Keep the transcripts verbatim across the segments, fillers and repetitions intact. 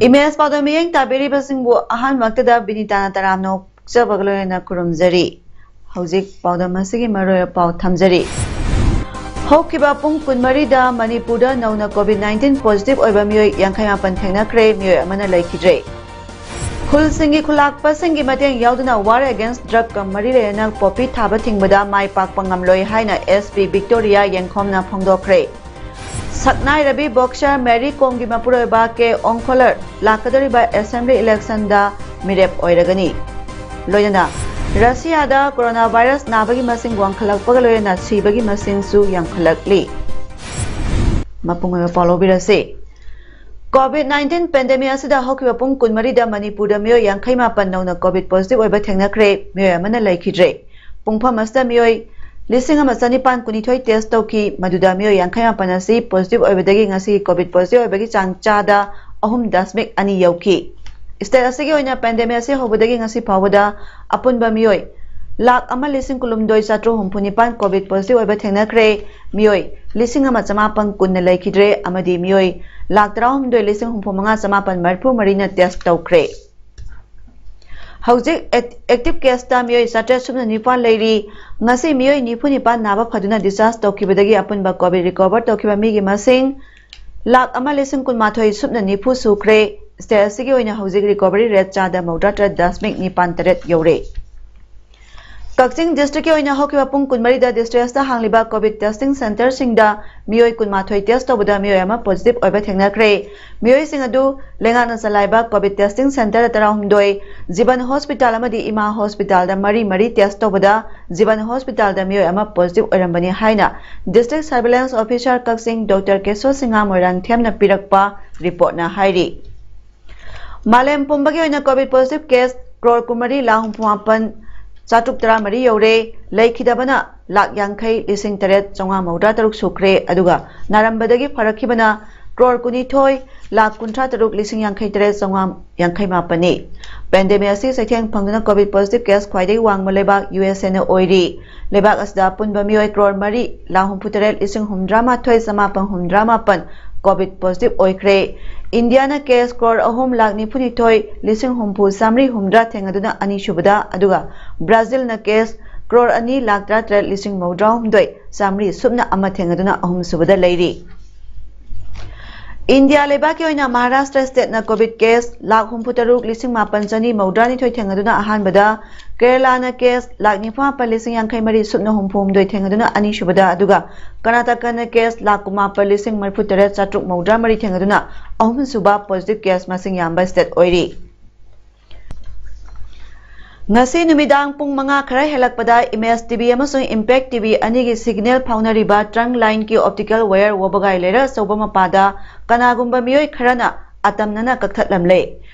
Image ꯄꯥꯎꯗꯝ ꯃꯤꯠꯌꯦꯡ ꯇꯥꯕꯤꯔꯤꯕꯁꯤꯡꯕꯨ ꯑꯍꯥꯟꯕꯃꯛꯇꯗ ꯕꯤꯅꯤꯇꯥꯅ ꯇꯔꯥꯝꯅ ꯑꯣꯛꯆꯕꯒ ꯂꯣꯏꯅꯅ ꯈꯨꯔꯨꯝꯖꯔꯤ꯫ ꯍꯧꯖꯤꯛ ꯄꯥꯎꯗꯝ ꯑꯁꯤꯒꯤ ꯃꯔꯨꯑꯣꯏꯕ ꯄꯥꯎ ꯊꯝꯖꯔꯤ꯫ ꯍꯧꯈꯤꯕ ꯄꯨꯡ ꯀꯨꯟꯃꯔꯤꯗ ꯃꯅꯤꯄꯨꯔꯗ ꯅꯧꯅ COVID nineteen positive ꯑꯣꯏꯕ ꯃꯤꯑꯣꯏ ꯌꯥꯡꯈꯩ ꯃꯥꯄꯟ ꯊꯦꯡꯅꯈ꯭ꯔꯦ, ꯃꯤꯑꯣꯏ ꯑꯃꯅ ꯂꯩꯈꯤꯗ꯭ꯔꯦ꯫ ꯈꯨꯜꯁꯤꯡꯒꯤ ꯈꯨꯂꯥꯛꯄꯁꯤꯡꯒꯤ ꯃꯇꯦꯡ ꯌꯥꯎꯗꯨꯅ War Against Drugꯀ ꯃꯔꯤ ꯂꯩꯅꯅ ꯄꯣꯄꯤ ꯊꯥꯕ ꯊꯤꯡꯕꯗ ꯃꯥꯏ ꯄꯥꯛꯄ ꯉꯝꯂꯣꯏ ꯍꯥꯏꯅ SP ꯕꯤꯛꯇꯣꯔꯤꯌꯥ ꯌꯦꯡꯈꯣꯝꯅ ꯐꯣꯡꯗꯣꯛꯈ꯭ꯔꯦ꯫ ꯁꯛꯅꯥꯏꯔꯕꯤ boxer ꯃꯦꯔꯤ ꯀꯣꯝꯒꯤ ꯃꯄꯨꯔꯣꯏꯕ ꯀꯦ ꯑꯣꯡꯈꯣꯂꯔ ꯂꯥꯛꯀꯗꯧꯔꯤꯕ assembly electionꯗ ꯃꯤꯔꯦꯞ ꯑꯣꯏꯔꯒꯅꯤ꯫ ꯂꯣꯏꯅꯅ ꯔꯁꯤꯌꯥꯗ coronavirus ꯅꯥꯕꯒꯤ ꯃꯁꯤꯡ ꯋꯥꯡꯈꯠꯂꯛꯄꯒ ꯂꯣꯏꯅꯅ ꯁꯤꯕꯒꯤ ꯃꯁꯤꯡꯁꯨ ꯌꯥꯝꯈꯠꯂꯛꯂꯤ꯫ ꯃꯄꯨꯡ ꯑꯣꯏꯕ ꯄꯥꯎ ꯂꯧꯕꯤꯔꯁꯤ꯫ COVID nineteen pandemic ꯑꯁꯤꯗ ꯍꯧꯈꯤꯕ ꯄꯨꯡ ꯀꯨꯟꯃꯔꯤꯗ ꯃꯅꯤꯄꯨꯔꯗ ꯃꯤꯑꯣꯏ ꯌꯥꯡꯈꯩ ꯃꯥꯄꯟ ꯅꯧꯅ COVID positive ꯑꯣꯏꯕ ꯊꯦꯡꯅꯈ꯭ꯔꯦ, ꯃꯤꯑꯣꯏ ꯑꯃꯅ ꯂꯩꯈꯤꯗ꯭ꯔꯦ꯫ ꯄꯨꯡꯐꯝ ꯑꯁꯤꯗ ꯃꯤꯑꯣꯏ ꯂꯤꯁꯤꯡ ꯑꯃ ꯆꯅꯤꯄꯥꯟ ꯀꯨꯟꯅꯤꯊꯣꯏ test ꯇꯧꯈꯤ, ꯃꯗꯨꯗ ꯃꯤꯑꯣꯏ ꯌꯥꯡꯈꯩ ꯃꯥꯄꯟ ꯑꯁꯤ positive ꯑꯣꯏꯕꯗꯒꯤ ꯉꯁꯤꯒꯤ COVID positive ꯑꯣꯏꯕꯒꯤ ꯆꯥꯡ ꯆꯥꯗ ꯑꯍꯨꯝ ꯗꯁꯃꯤꯛ ꯑꯅꯤ ꯌꯧꯈꯤ꯫ State ꯑꯁꯤꯒꯤ ꯑꯣꯏꯅ pandemic ꯑꯁꯤ ꯍꯧꯕꯗꯒꯤ ꯉꯁꯤ ꯐꯥꯎꯕꯗ ꯑꯄꯨꯟꯕ ꯃꯤꯑꯣꯏ ꯂꯥꯈ ꯑꯃ ꯂꯤꯁꯤꯡ ꯀꯨꯟꯍꯨꯝꯗꯣꯏ ꯆꯥꯇ꯭ꯔꯨꯛ ꯍꯨꯝꯐꯨ ꯅꯤꯄꯥꯟ COVID positive ꯑꯣꯏꯕ ꯊꯦꯡꯅꯈ꯭ꯔꯦ꯫ ꯃꯤꯑꯣꯏ ꯂꯤꯁꯤꯡ ꯑꯃ ꯆꯃꯥꯄꯟ ꯀꯨꯟꯅ ꯂꯩꯈꯤꯗ꯭ꯔꯦ ꯑꯃꯗꯤ ꯃꯤꯑꯣꯏ ꯂꯥꯈ ꯇꯔꯥꯍꯨꯝꯗꯣꯏ ꯂꯤꯁꯤꯡ ꯍꯨꯝꯐꯨ ꯃꯉꯥ ꯆꯃꯥꯄꯟ ꯃꯔꯤꯐꯨ ꯃꯔꯤꯅ test ꯇꯧꯈ꯭ꯔꯦ꯫ ꯍꯧꯖꯤꯛ ꯑꯦꯛ-, active caseꯇ ꯃꯤꯑꯣꯏ ꯆꯥꯇ꯭ꯔꯦꯠ ꯁꯨꯞꯅ ꯅꯤꯄꯥꯟ ꯂꯩꯔꯤ꯫ ꯉꯁꯤ ꯃꯤꯑꯣꯏ ꯅꯤꯐꯨ ꯅꯤꯄꯥꯟ ꯅꯥꯕ ꯐꯗꯨꯅ discharge ꯇꯧꯈꯤꯕꯗꯒꯤ ꯑꯄꯨꯟꯕ COVID recover ꯇꯧꯈꯤꯕ ꯃꯤꯒꯤ ꯃꯁꯤꯡ ꯂꯥꯈ ꯑꯃ ꯂꯤꯁꯤꯡ ꯀꯨꯟꯃꯥꯊꯣꯏ ꯁꯨꯞꯅ ꯅꯤꯐꯨ ꯁꯨꯈ꯭ꯔꯦ꯫ State ꯑꯁꯤꯒꯤ ꯑꯣꯏꯅ ꯍꯧꯖꯤꯛ recovery rate ꯆꯥꯗ ꯃꯧꯗ꯭ꯔꯥ ꯇꯔꯦꯠ ꯗꯁꯃꯤꯛ ꯅꯤꯄꯥꯟ ꯇꯔꯦꯠ ꯌꯧꯔꯦ꯫ ꯀꯛꯆꯤꯡ districtꯀꯤ ꯑꯣꯏꯅ ꯍꯧꯈꯤꯕ ꯄꯨꯡ ꯀꯨꯟꯃꯔꯤꯗ district ꯑꯁꯤꯗ ꯍꯥꯡꯂꯤꯕ COVID testing centreꯁꯤꯡꯗ ꯃꯤꯑꯣꯏ ꯀꯨꯟꯃꯥꯊꯣꯏ test ꯇꯧꯕꯗ ꯃꯤꯑꯣꯏ ꯑꯃ positive ꯑꯣꯏꯕ ꯊꯦꯡꯅꯈ꯭ꯔꯦ꯫ ꯃꯤꯑꯣꯏꯁꯤꯡ ꯑꯗꯨ ꯂꯩꯉꯥꯛꯅ ꯆꯂꯥꯏꯕ COVID testing centre ꯇꯔꯥꯍꯨꯝꯗꯣꯏ, ꯖꯤꯕꯟ hospital ꯑꯃꯗꯤ ꯏꯃꯥ hospitalꯗ ꯃꯔꯤ ꯃꯔꯤ test ꯇꯧꯕꯗ ꯖꯤꯕꯟ hospitalꯗ ꯃꯤꯑꯣꯏ ꯑꯃ positive ꯑꯣꯏꯔꯝꯕꯅꯤ ꯍꯥꯏꯅ district surveillance officer ꯀꯛꯆꯤꯡ Doctor ꯀꯦꯁꯣ ꯁꯤꯡꯍ ꯃꯣꯏꯔꯥꯡꯊꯦꯝꯅ ꯄꯤꯔꯛꯄ reportꯅ ꯍꯥꯏꯔꯤ꯫ ꯃꯥꯂꯦꯝ ꯄꯨꯝꯕꯒꯤ ꯑꯣꯏꯅ COVID positive case ꯀ꯭ꯔꯣꯔ ꯀꯨꯟꯃꯔꯤ ꯂꯥꯈ ꯍꯨꯝꯐꯨ ꯃꯥꯄꯟ ꯆꯥꯇ꯭ꯔꯨꯛ ꯇꯔꯥꯃꯔꯤ ꯌꯧꯔꯦ꯫ ꯂꯩꯈꯤꯗꯕꯅ ꯂꯥꯈ ꯌꯥꯡꯈꯩ ꯂꯤꯁꯤꯡ ꯇꯔꯦꯠ ꯆꯥꯝꯃꯉꯥ ꯃꯧꯗ꯭ꯔꯥ ꯇꯔꯨꯛ ꯁꯨꯈ꯭ꯔꯦ, ꯑꯗꯨꯒ ꯅꯥꯔꯝꯕꯗꯒꯤ ꯐꯔꯛꯈꯤꯕꯅ ꯀ꯭ꯔꯣꯔ ꯀꯨꯟꯅꯤꯊꯣꯏ ꯂꯥꯈ ꯀꯨꯟꯊ꯭ꯔꯥ ꯇꯔꯨꯛ ꯂꯤꯁꯤꯡ ꯌꯥꯡꯈꯩ ꯇꯔꯦꯠ ꯆꯥꯝꯃꯉꯥ ꯌꯥꯡꯈꯩ ꯃꯥꯄꯟꯅꯤ꯫ Pandemic ꯑꯁꯤ ꯆꯩꯊꯦꯡ ꯐꯪꯗꯨꯅ COVID positive case ꯈ꯭ꯋꯥꯏꯗꯒꯤ ꯋꯥꯡꯕ ꯂꯩꯕꯥꯛ USAꯅ ꯑꯣꯏꯔꯤ꯫ ꯂꯩꯕꯥꯛ ꯑꯁꯤꯗ ꯑꯄꯨꯟꯕ ꯃꯤꯑꯣꯏ ꯀ꯭ꯔꯣꯔ ꯃꯔꯤ ꯂꯥꯈ ꯍꯨꯝꯐꯨ ꯇꯔꯦꯠ ꯂꯤꯁꯤꯡ ꯍꯨꯝꯗ꯭ꯔꯥ ꯃꯥꯊꯣꯏ ꯆꯃꯥꯄꯟ ꯍꯨꯝꯗ꯭ꯔꯥ ꯃꯥꯄꯟ COVID positive ꯑꯣꯏꯈ꯭ꯔꯦ꯫ ꯏꯟꯗꯤꯌꯥꯅ ꯀꯦꯁ ꯀ꯭ꯔꯣꯔ ꯑꯍꯨꯝ ꯂꯥꯈ ꯅꯤꯐꯨꯅꯤꯊꯣꯏ ꯂꯤꯁꯤꯡ ꯍꯨꯝꯐꯨ ꯆꯥꯃꯔꯤ ꯍꯨꯝꯗ꯭ꯔꯥ ꯊꯦꯡꯅꯗꯨꯅ ꯑꯅꯤꯁꯨꯕꯗ, ꯑꯗꯨꯒ ꯕ꯭ꯔꯥꯖꯤꯜꯅ ꯀꯦꯁ ꯀ꯭ꯔꯣꯔ ꯑꯅꯤ ꯂꯥꯈ ꯇꯔꯥꯇꯔꯦꯠ ꯂꯤꯁꯤꯡ ꯃꯧꯗ꯭ꯔꯥꯍꯨꯝꯗꯣꯏ ꯆꯥꯃꯔꯤ ꯁꯨꯞꯅ ꯑꯃ ꯊꯦꯡꯅꯗꯨꯅ ꯑꯍꯨꯝꯁꯨꯕꯗ ꯂꯩꯔꯤ꯫ ꯏꯟꯗꯤꯌꯥ ꯂꯩꯕꯥꯛꯀꯤ ꯑꯣꯏꯅ ꯃꯍꯥꯔꯥꯁꯇ꯭ꯔ ꯁ꯭ꯇꯦꯠꯅ ꯀꯣꯚꯤꯗ ꯀꯦꯁ ꯂꯥꯈ ꯍꯨꯝꯐꯨꯇꯔꯨꯛ ꯂꯤꯁꯤꯡ ꯃꯥꯄꯟ ꯆꯅꯤ ꯃꯧꯗ꯭ꯔꯥꯅꯤꯊꯣꯏ ꯊꯦꯡꯅꯗꯨꯅ ꯑꯍꯥꯟꯕꯗ, ꯀꯦꯔꯂꯥꯅ ꯀꯦꯁ ꯂꯥꯈ ꯅꯤꯐꯨꯃꯥꯄꯟ ꯂꯤꯁꯤꯡ ꯌꯥꯡꯈꯩ ꯃꯔꯤ ꯁꯨꯞꯅ ꯍꯨꯝꯐꯨꯍꯨꯝꯗꯣꯏ ꯊꯦꯡꯅꯗꯨꯅ ꯑꯅꯤꯁꯨꯕꯗ, ꯑꯗꯨꯒ ꯀꯔꯅꯥꯇꯀꯅ ꯀꯦꯁ ꯂꯥꯈ ꯀꯨꯟꯃꯥꯄꯟ ꯂꯤꯁꯤꯡ ꯃꯔꯤꯐꯨꯇꯔꯦꯠ ꯆꯥꯇ꯭ꯔꯨꯛ ꯃꯧꯗ꯭ꯔꯥ ꯃꯔꯤ ꯊꯦꯡꯅꯗꯨꯅ ꯑꯍꯨꯝꯁꯨꯕ ꯄꯣꯖꯤꯇꯤꯚ ꯀꯦꯁ ꯃꯁꯤꯡ ꯌꯥꯝꯕ ꯁ꯭ꯇꯦꯠ ꯑꯣꯏꯔꯤ꯫ ꯉꯁꯤ ꯅꯨꯃꯤꯗꯥꯡ ꯄꯨꯡ ꯃꯉꯥ ꯈꯔ ꯍꯦꯜꯂꯛꯄꯗ ꯏꯃꯦꯖ ꯇꯤꯚꯤ ꯑꯃꯁꯨꯡ ꯏꯝꯄꯦꯛ ꯇꯤꯚꯤ ꯑꯅꯤꯒꯤ ꯁꯤꯒꯅꯦꯜ ꯐꯥꯎꯅꯔꯤꯕ ꯇ꯭ꯔꯪ ꯂꯥꯏꯟꯒꯤ ꯑꯣꯞꯇꯤꯀꯦꯜ ꯋꯥꯌꯔ ꯋꯥꯕꯒꯥꯏ ꯂꯩꯔꯛ ꯑꯆꯧꯕ ꯃꯄꯥꯗ ꯀꯅꯥꯒꯨꯝꯕ ꯃꯤꯑꯣꯏ ꯈꯔꯅ ꯑꯇꯝꯅꯅ ꯀꯛꯊꯠꯂꯝꯂꯦ꯫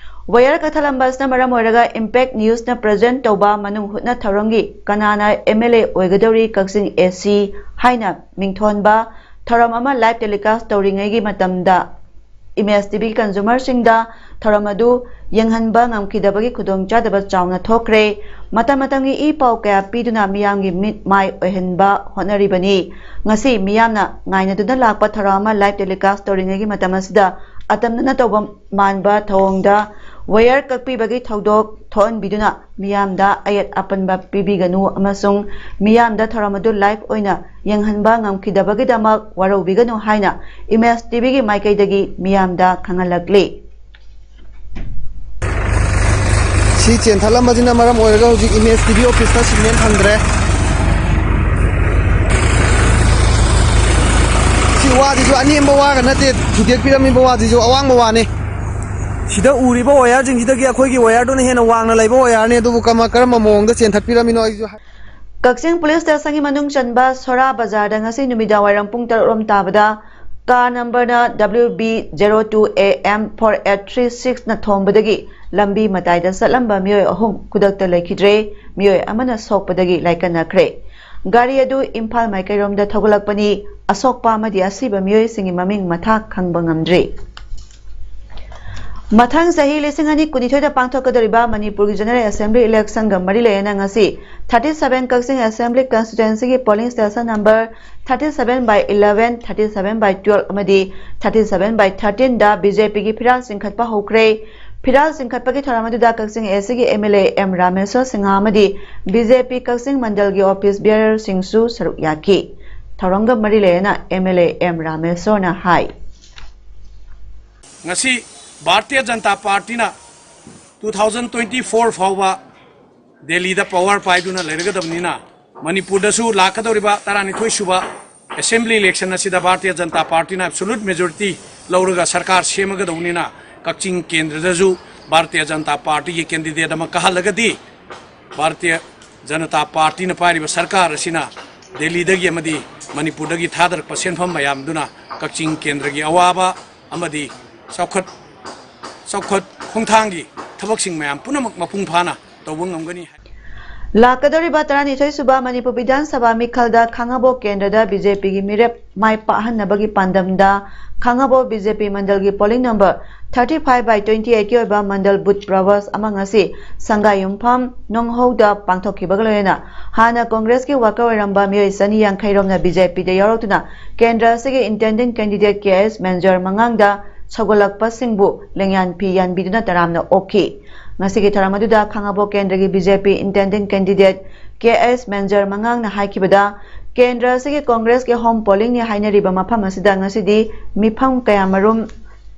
ꯋꯥꯌꯔ ꯀꯛꯊꯠꯂꯝꯕ ꯑꯁꯤꯅ ꯃꯔꯝ ꯑꯣꯏꯔꯒ ꯏꯝꯄꯦꯛ ꯅ꯭ꯌꯨꯁꯅ ꯄ꯭ꯔꯖꯦꯟ ꯇꯧꯕ ꯃꯅꯨꯡ ꯍꯨꯠꯅ ꯊꯧꯔꯝꯒꯤ ꯀꯅꯥꯅ ꯑꯦꯝ ꯑꯦꯜ ꯑꯦ ꯑꯣꯏꯒꯗꯧꯔꯤ ꯀꯛꯆꯤꯡ ꯑꯦ ꯁꯤ ꯍꯥꯏꯅ ꯃꯤꯡꯊꯣꯟꯕ ꯊꯧꯔꯝ ꯑꯃ ꯂꯥꯏꯚ ꯇꯦꯂꯤꯀꯥꯁ ꯇꯧꯔꯤꯉꯩꯒꯤ ꯃꯇꯝꯗ ꯏꯃꯦꯖ ꯇꯤꯚꯤ ꯀꯟꯖꯨꯃꯔꯁꯤꯡꯗ ꯊꯧꯔꯝ ꯑꯗꯨ ꯌꯦꯡꯍꯟꯕ ꯉꯝꯈꯤꯗꯕꯒꯤ ꯈꯨꯗꯣꯡꯆꯥꯗꯕ ꯆꯥꯎꯅ ꯊꯣꯛꯈ꯭ꯔꯦ꯫ ꯃꯇꯝ ꯃꯇꯝꯒꯤ ꯏ ꯄꯥꯎ ꯀꯌꯥ ꯄꯤꯗꯨꯅ ꯃꯤꯌꯥꯝꯒꯤ ꯃꯤꯠ ꯃꯥꯏ ꯑꯣꯏꯍꯟꯕ ꯍꯣꯠꯅꯔꯤꯕꯅꯤ꯫ ꯉꯁꯤ ꯃꯤꯌꯥꯝꯅ ꯉꯥꯏꯅꯗꯨꯅ ꯂꯥꯛꯄ ꯊꯧꯔꯝ ꯑꯃ ꯂꯥꯏꯚ ꯇꯦꯂꯤꯀꯥꯁ ꯇꯧꯔꯤꯉꯩꯒꯤ ꯃꯇꯝ ꯑꯁꯤꯗ ꯑꯇꯝꯅꯅ ꯇꯧꯕ ꯃꯥꯟꯕ ꯊꯧꯑꯣꯡꯗ ꯋꯥꯌꯔ ꯀꯛꯄꯤꯕꯒꯤ ꯊꯧꯗꯣꯛ ꯊꯣꯛꯍꯟꯕꯤꯗꯨꯅ ꯃꯤꯌꯥꯝꯗ ꯑꯌꯦꯠ ꯑꯄꯟꯕ ꯄꯤꯕꯤꯒꯅꯨ ꯑꯃꯁꯨꯡ ꯃꯤꯌꯥꯝꯗ ꯊꯧꯔꯝ ꯑꯗꯨ ꯂꯥꯏꯚ ꯑꯣꯏꯅ ꯌꯦꯡꯍꯟꯕ ꯉꯝꯈꯤꯗꯕꯒꯤꯗꯃꯛ ꯋꯥꯔꯧꯕꯤꯒꯅꯨ ꯍꯥꯏꯅ ꯏꯃꯦꯖ ꯇꯤꯚꯤꯒꯤ ꯃꯥꯏꯀꯩꯗꯒꯤ ꯃꯤꯌꯥꯝꯗ ꯈꯪꯍꯜꯂꯛꯂꯤ꯫ ꯁꯤ ꯆꯦꯟꯊꯠꯂꯝꯕꯁꯤꯅ ꯃꯔꯝ ꯑꯣꯏꯔꯒ ꯍꯧꯖꯤꯛ ꯏꯃꯦꯖ ꯇꯤꯚꯤ ꯑꯣꯐꯤꯁꯇ ꯁꯤꯒꯅꯦꯜ ꯐꯪꯗ꯭ꯔꯦ꯫ ꯁꯤ ꯋꯥꯁꯤꯁꯨ ꯑꯅꯦꯝꯕ ꯋꯥꯒ ꯅꯠꯇꯦ, ꯊꯨꯗꯦꯛꯄꯤꯔꯝꯃꯤꯕ ꯋꯥꯁꯤꯁꯨ ꯑꯋꯥꯡꯕ ꯋꯥꯅꯤ꯫ ꯁꯤꯗ ꯎꯔꯤꯕ ꯋꯥꯌꯔꯁꯤꯡꯁꯤꯗꯒꯤ ꯑꯩꯈꯣꯏꯒꯤ ꯋꯥꯌꯔꯗꯨꯅ ꯍꯦꯟꯅ ꯋꯥꯡꯅ ꯂꯩꯕ ꯋꯥꯌꯔꯅꯤ, ꯑꯗꯨꯕꯨ ꯀꯃ-, ꯀꯔꯝꯕ ꯃꯑꯣꯡꯗ ꯆꯦꯟꯊꯠꯄꯤꯔꯝꯃꯤꯅꯣ ꯑꯩꯁꯨ ꯍꯥꯏ-, ꯀꯛꯆꯤꯡ ꯄꯨꯂꯤꯁ ꯁ꯭ꯇꯦꯁꯟꯒꯤ ꯃꯅꯨꯡ ꯆꯟꯕ ꯁꯣꯔꯥ ꯕꯖꯥꯔꯗ ꯉꯁꯤ ꯅꯨꯃꯤꯗꯥꯡꯋꯥꯏꯔꯝ ꯄꯨꯡ ꯇꯔꯨꯛ ꯔꯣꯝ ꯇꯥꯕꯗ ꯀꯥꯔ ꯅꯝꯕꯔꯅ W B zero two A M four eight three six ꯅ ꯊꯣꯝꯕꯗꯒꯤ ꯂꯝꯕꯤ ꯃꯇꯥꯏꯗ ꯆꯠꯂꯝꯕ ꯃꯤꯑꯣꯏ ꯑꯍꯨꯝ ꯈꯨꯗꯛꯇ ꯂꯩꯈꯤꯗ꯭ꯔꯦ꯫ ꯃꯤꯑꯣꯏ ꯑꯃꯅ ꯁꯣꯛꯄꯗꯒꯤ ꯂꯥꯏꯀꯠꯅꯈ꯭ꯔꯦ꯫ ꯒꯥꯔꯤ ꯑꯗꯨ ꯏꯝꯐꯥꯜ ꯃꯥꯏꯀꯩꯔꯣꯝꯗ ꯊꯧꯒꯠꯂꯛꯄꯅꯤ꯫ ꯑꯁꯣꯛꯄ ꯑꯃꯗꯤ ꯑꯁꯤꯕ ꯃꯤꯑꯣꯏꯁꯤꯡꯒꯤ ꯃꯃꯤꯡ ꯃꯊꯥ ꯈꯪꯕ ꯉꯝꯗ꯭ꯔꯤ꯫ ꯃꯊꯪ ꯆꯍꯤ ꯂꯤꯁꯤꯡ ꯑꯅꯤ ꯀꯨꯟꯅꯤꯊꯣꯏꯗ ꯄꯥꯡꯊꯣꯛꯀꯗꯧꯔꯤꯕ ꯃꯅꯤꯄꯨꯔꯒꯤ General Assembly election ꯒ ꯃꯔꯤ ꯂꯩꯅꯅ ꯉꯁꯤ thirty seven ꯀꯛꯆꯤꯡ Assembly Constituency ꯒꯤ polling station number thirty seven by eleven, thirty seven by twelve ꯑꯃꯗꯤ thirty seven by thirteen the BJP ꯒꯤ ꯐꯤꯔꯥꯜ ꯆꯤꯡꯈꯠꯄ ꯍꯧꯈ꯭ꯔꯦ꯫ ꯐꯤꯔꯥꯜ ꯆꯤꯡꯈꯠꯄꯒꯤ ꯊꯧꯔꯝ ꯑꯗꯨꯗ ꯀꯛꯆꯤꯡ AC ꯒꯤ MLA M ꯔꯥꯃꯦꯁ꯭ꯋꯔ ꯁꯤꯡꯍ ꯑꯃꯗꯤ BJP ꯀꯛꯆꯤꯡ ꯃꯟꯗꯜꯒꯤ office bearer ꯁꯤꯡꯁꯨ ꯁꯔꯨꯛ ꯌꯥꯈꯤ꯫ ꯊꯧꯔꯝꯒ ꯃꯔꯤ ꯂꯩꯅꯅ MLA M ꯔꯥꯃꯦꯁ꯭ꯋꯔꯅ ꯍꯥꯏ꯫ ꯉꯁꯤ Bharatiya Janata ꯄꯥꯔꯇꯤꯅ two thousand twenty four ꯐꯥꯎꯕ ꯗꯦꯜꯂꯤꯗ power ꯄꯥꯏꯗꯨꯅ ꯂꯩꯔꯒꯗꯕꯅꯤꯅ, ꯃꯅꯤꯄꯨꯔꯗꯁꯨ ꯂꯥꯛꯀꯗꯧꯔꯤꯕ ꯇꯔꯥꯅꯤꯊꯣꯏ ꯁꯨꯕ Assembly election ꯑꯁꯤꯗ ꯚꯥꯔꯇꯤꯌ ꯖꯅꯇꯥ ꯄꯥꯔꯇꯤꯅ absolute majority ꯂꯧꯔꯒ ꯁꯔꯀꯥꯔ ꯁꯦꯝꯃꯒꯗꯧꯕꯅꯤꯅ, ꯀꯛꯆꯤꯡ ꯀꯦꯟꯗ꯭ꯔꯗꯁꯨ ꯚꯥꯔꯇꯤꯌ ꯖꯅꯇꯥ ꯄꯥꯔꯇꯤꯒꯤ candidate ꯑꯃ ꯀꯥꯍꯜꯂꯒꯗꯤ ꯚꯥꯔꯇꯤꯌ ꯖꯅꯇꯥ ꯄꯥꯔꯇꯤꯅ ꯄꯥꯏꯔꯤꯕ ꯁꯔꯀꯥꯔ ꯑꯁꯤꯅ ꯗꯦꯜꯂꯤꯗꯒꯤ ꯑꯃꯗꯤ ꯃꯅꯤꯄꯨꯔꯗꯒꯤ ꯊꯥꯗꯔꯛꯄ ꯁꯦꯟꯐꯝ ꯃꯌꯥꯝꯗꯨꯅ ꯀꯛꯆꯤꯡ ꯀꯦꯟꯗ꯭ꯔꯒꯤ ꯑꯋꯥꯕ ꯑꯃꯗꯤ ꯆꯥꯎꯈꯠ ꯆꯥꯎꯈꯠ ꯈꯣꯡꯊꯥꯡꯒꯤ ꯊꯕꯛꯁꯤꯡ ꯃꯌꯥꯝ ꯄꯨꯝꯅꯃꯛ ꯃꯄꯨꯡ ꯐꯥꯅ ꯇꯧꯕ ꯉꯝꯒꯅꯤ ꯍꯥꯏ꯫ ꯂꯥꯛꯀꯗꯧꯔꯤꯕ ꯇꯔꯥꯅꯤꯊꯣꯏ ꯁꯨꯕ ꯃꯅꯤꯄꯨꯔ ꯕꯤꯙꯥꯟ ꯁꯚꯥ ꯃꯤꯈꯜꯗ ꯈꯥꯉꯕꯣꯛ ꯀꯦꯟꯗ꯭ꯔꯗ BJP ꯒꯤ ꯃꯤꯔꯦꯞ ꯃꯥꯏ ꯄꯥꯛꯍꯟꯅꯕꯒꯤ ꯄꯥꯟꯗꯝꯗ ꯈꯥꯉꯕꯣꯛ BJP ꯃꯟꯗꯜꯒꯤ polling number thirty five by twenty eight ꯀꯤ ꯑꯣꯏꯕ ꯃꯟꯗꯜ booth ꯄ꯭ꯔꯋꯥꯁ ꯑꯃ ꯉꯁꯤ ꯁꯪꯒꯥꯏꯌꯨꯝꯐꯝ ꯅꯣꯡꯍꯧꯗ ꯄꯥꯡꯊꯣꯛꯈꯤꯕꯒ ꯂꯣꯏꯅꯅ ꯍꯥꯟꯅ ꯀꯣꯡꯒ꯭ꯔꯦꯁꯀꯤ worker ꯑꯣꯏꯔꯝꯕ ꯃꯤꯑꯣꯏ ꯆꯅꯤ ꯌꯥꯡꯈꯩ ꯔꯣꯝꯅ BJP ꯗ ꯌꯥꯎꯔꯛꯇꯨꯅ ꯀꯦꯟꯗ꯭ꯔ ꯑꯁꯤꯒꯤ intending candidate ꯀꯦ ꯑꯦꯁ ꯃꯦꯟꯖꯔ ꯃꯉꯥꯡꯗ ꯁꯧꯒꯠꯂꯛꯄꯁꯤꯡꯕꯨ ꯂꯦꯡꯌꯥꯟ ꯐꯤ ꯌꯥꯟꯕꯤꯗꯨꯅ ꯇꯔꯥꯝꯅ ꯑꯣꯛꯈꯤ꯫ ꯉꯁꯤꯒꯤ ꯊꯧꯔꯝ ꯑꯗꯨꯗ ꯈꯥꯉꯕꯣꯛ ꯀꯦꯟꯗ꯭ꯔꯒꯤ BJP intending candidate ꯀꯦ ꯑꯦꯁ ꯃꯦꯟꯖꯔ ꯃꯉꯥꯡꯅ ꯍꯥꯏꯈꯤꯕꯗ, ꯀꯦꯟꯗ꯭ꯔ ꯑꯁꯤꯒꯤ ꯀꯣꯡꯒ꯭ꯔꯦꯁꯀꯤ home polling ꯅꯤ ꯍꯥꯏꯅꯔꯤꯕ ꯃꯐꯝ ꯑꯁꯤꯗ ꯉꯁꯤꯗꯤ ꯃꯤꯐꯝ ꯀꯌꯥꯃꯔꯨꯝ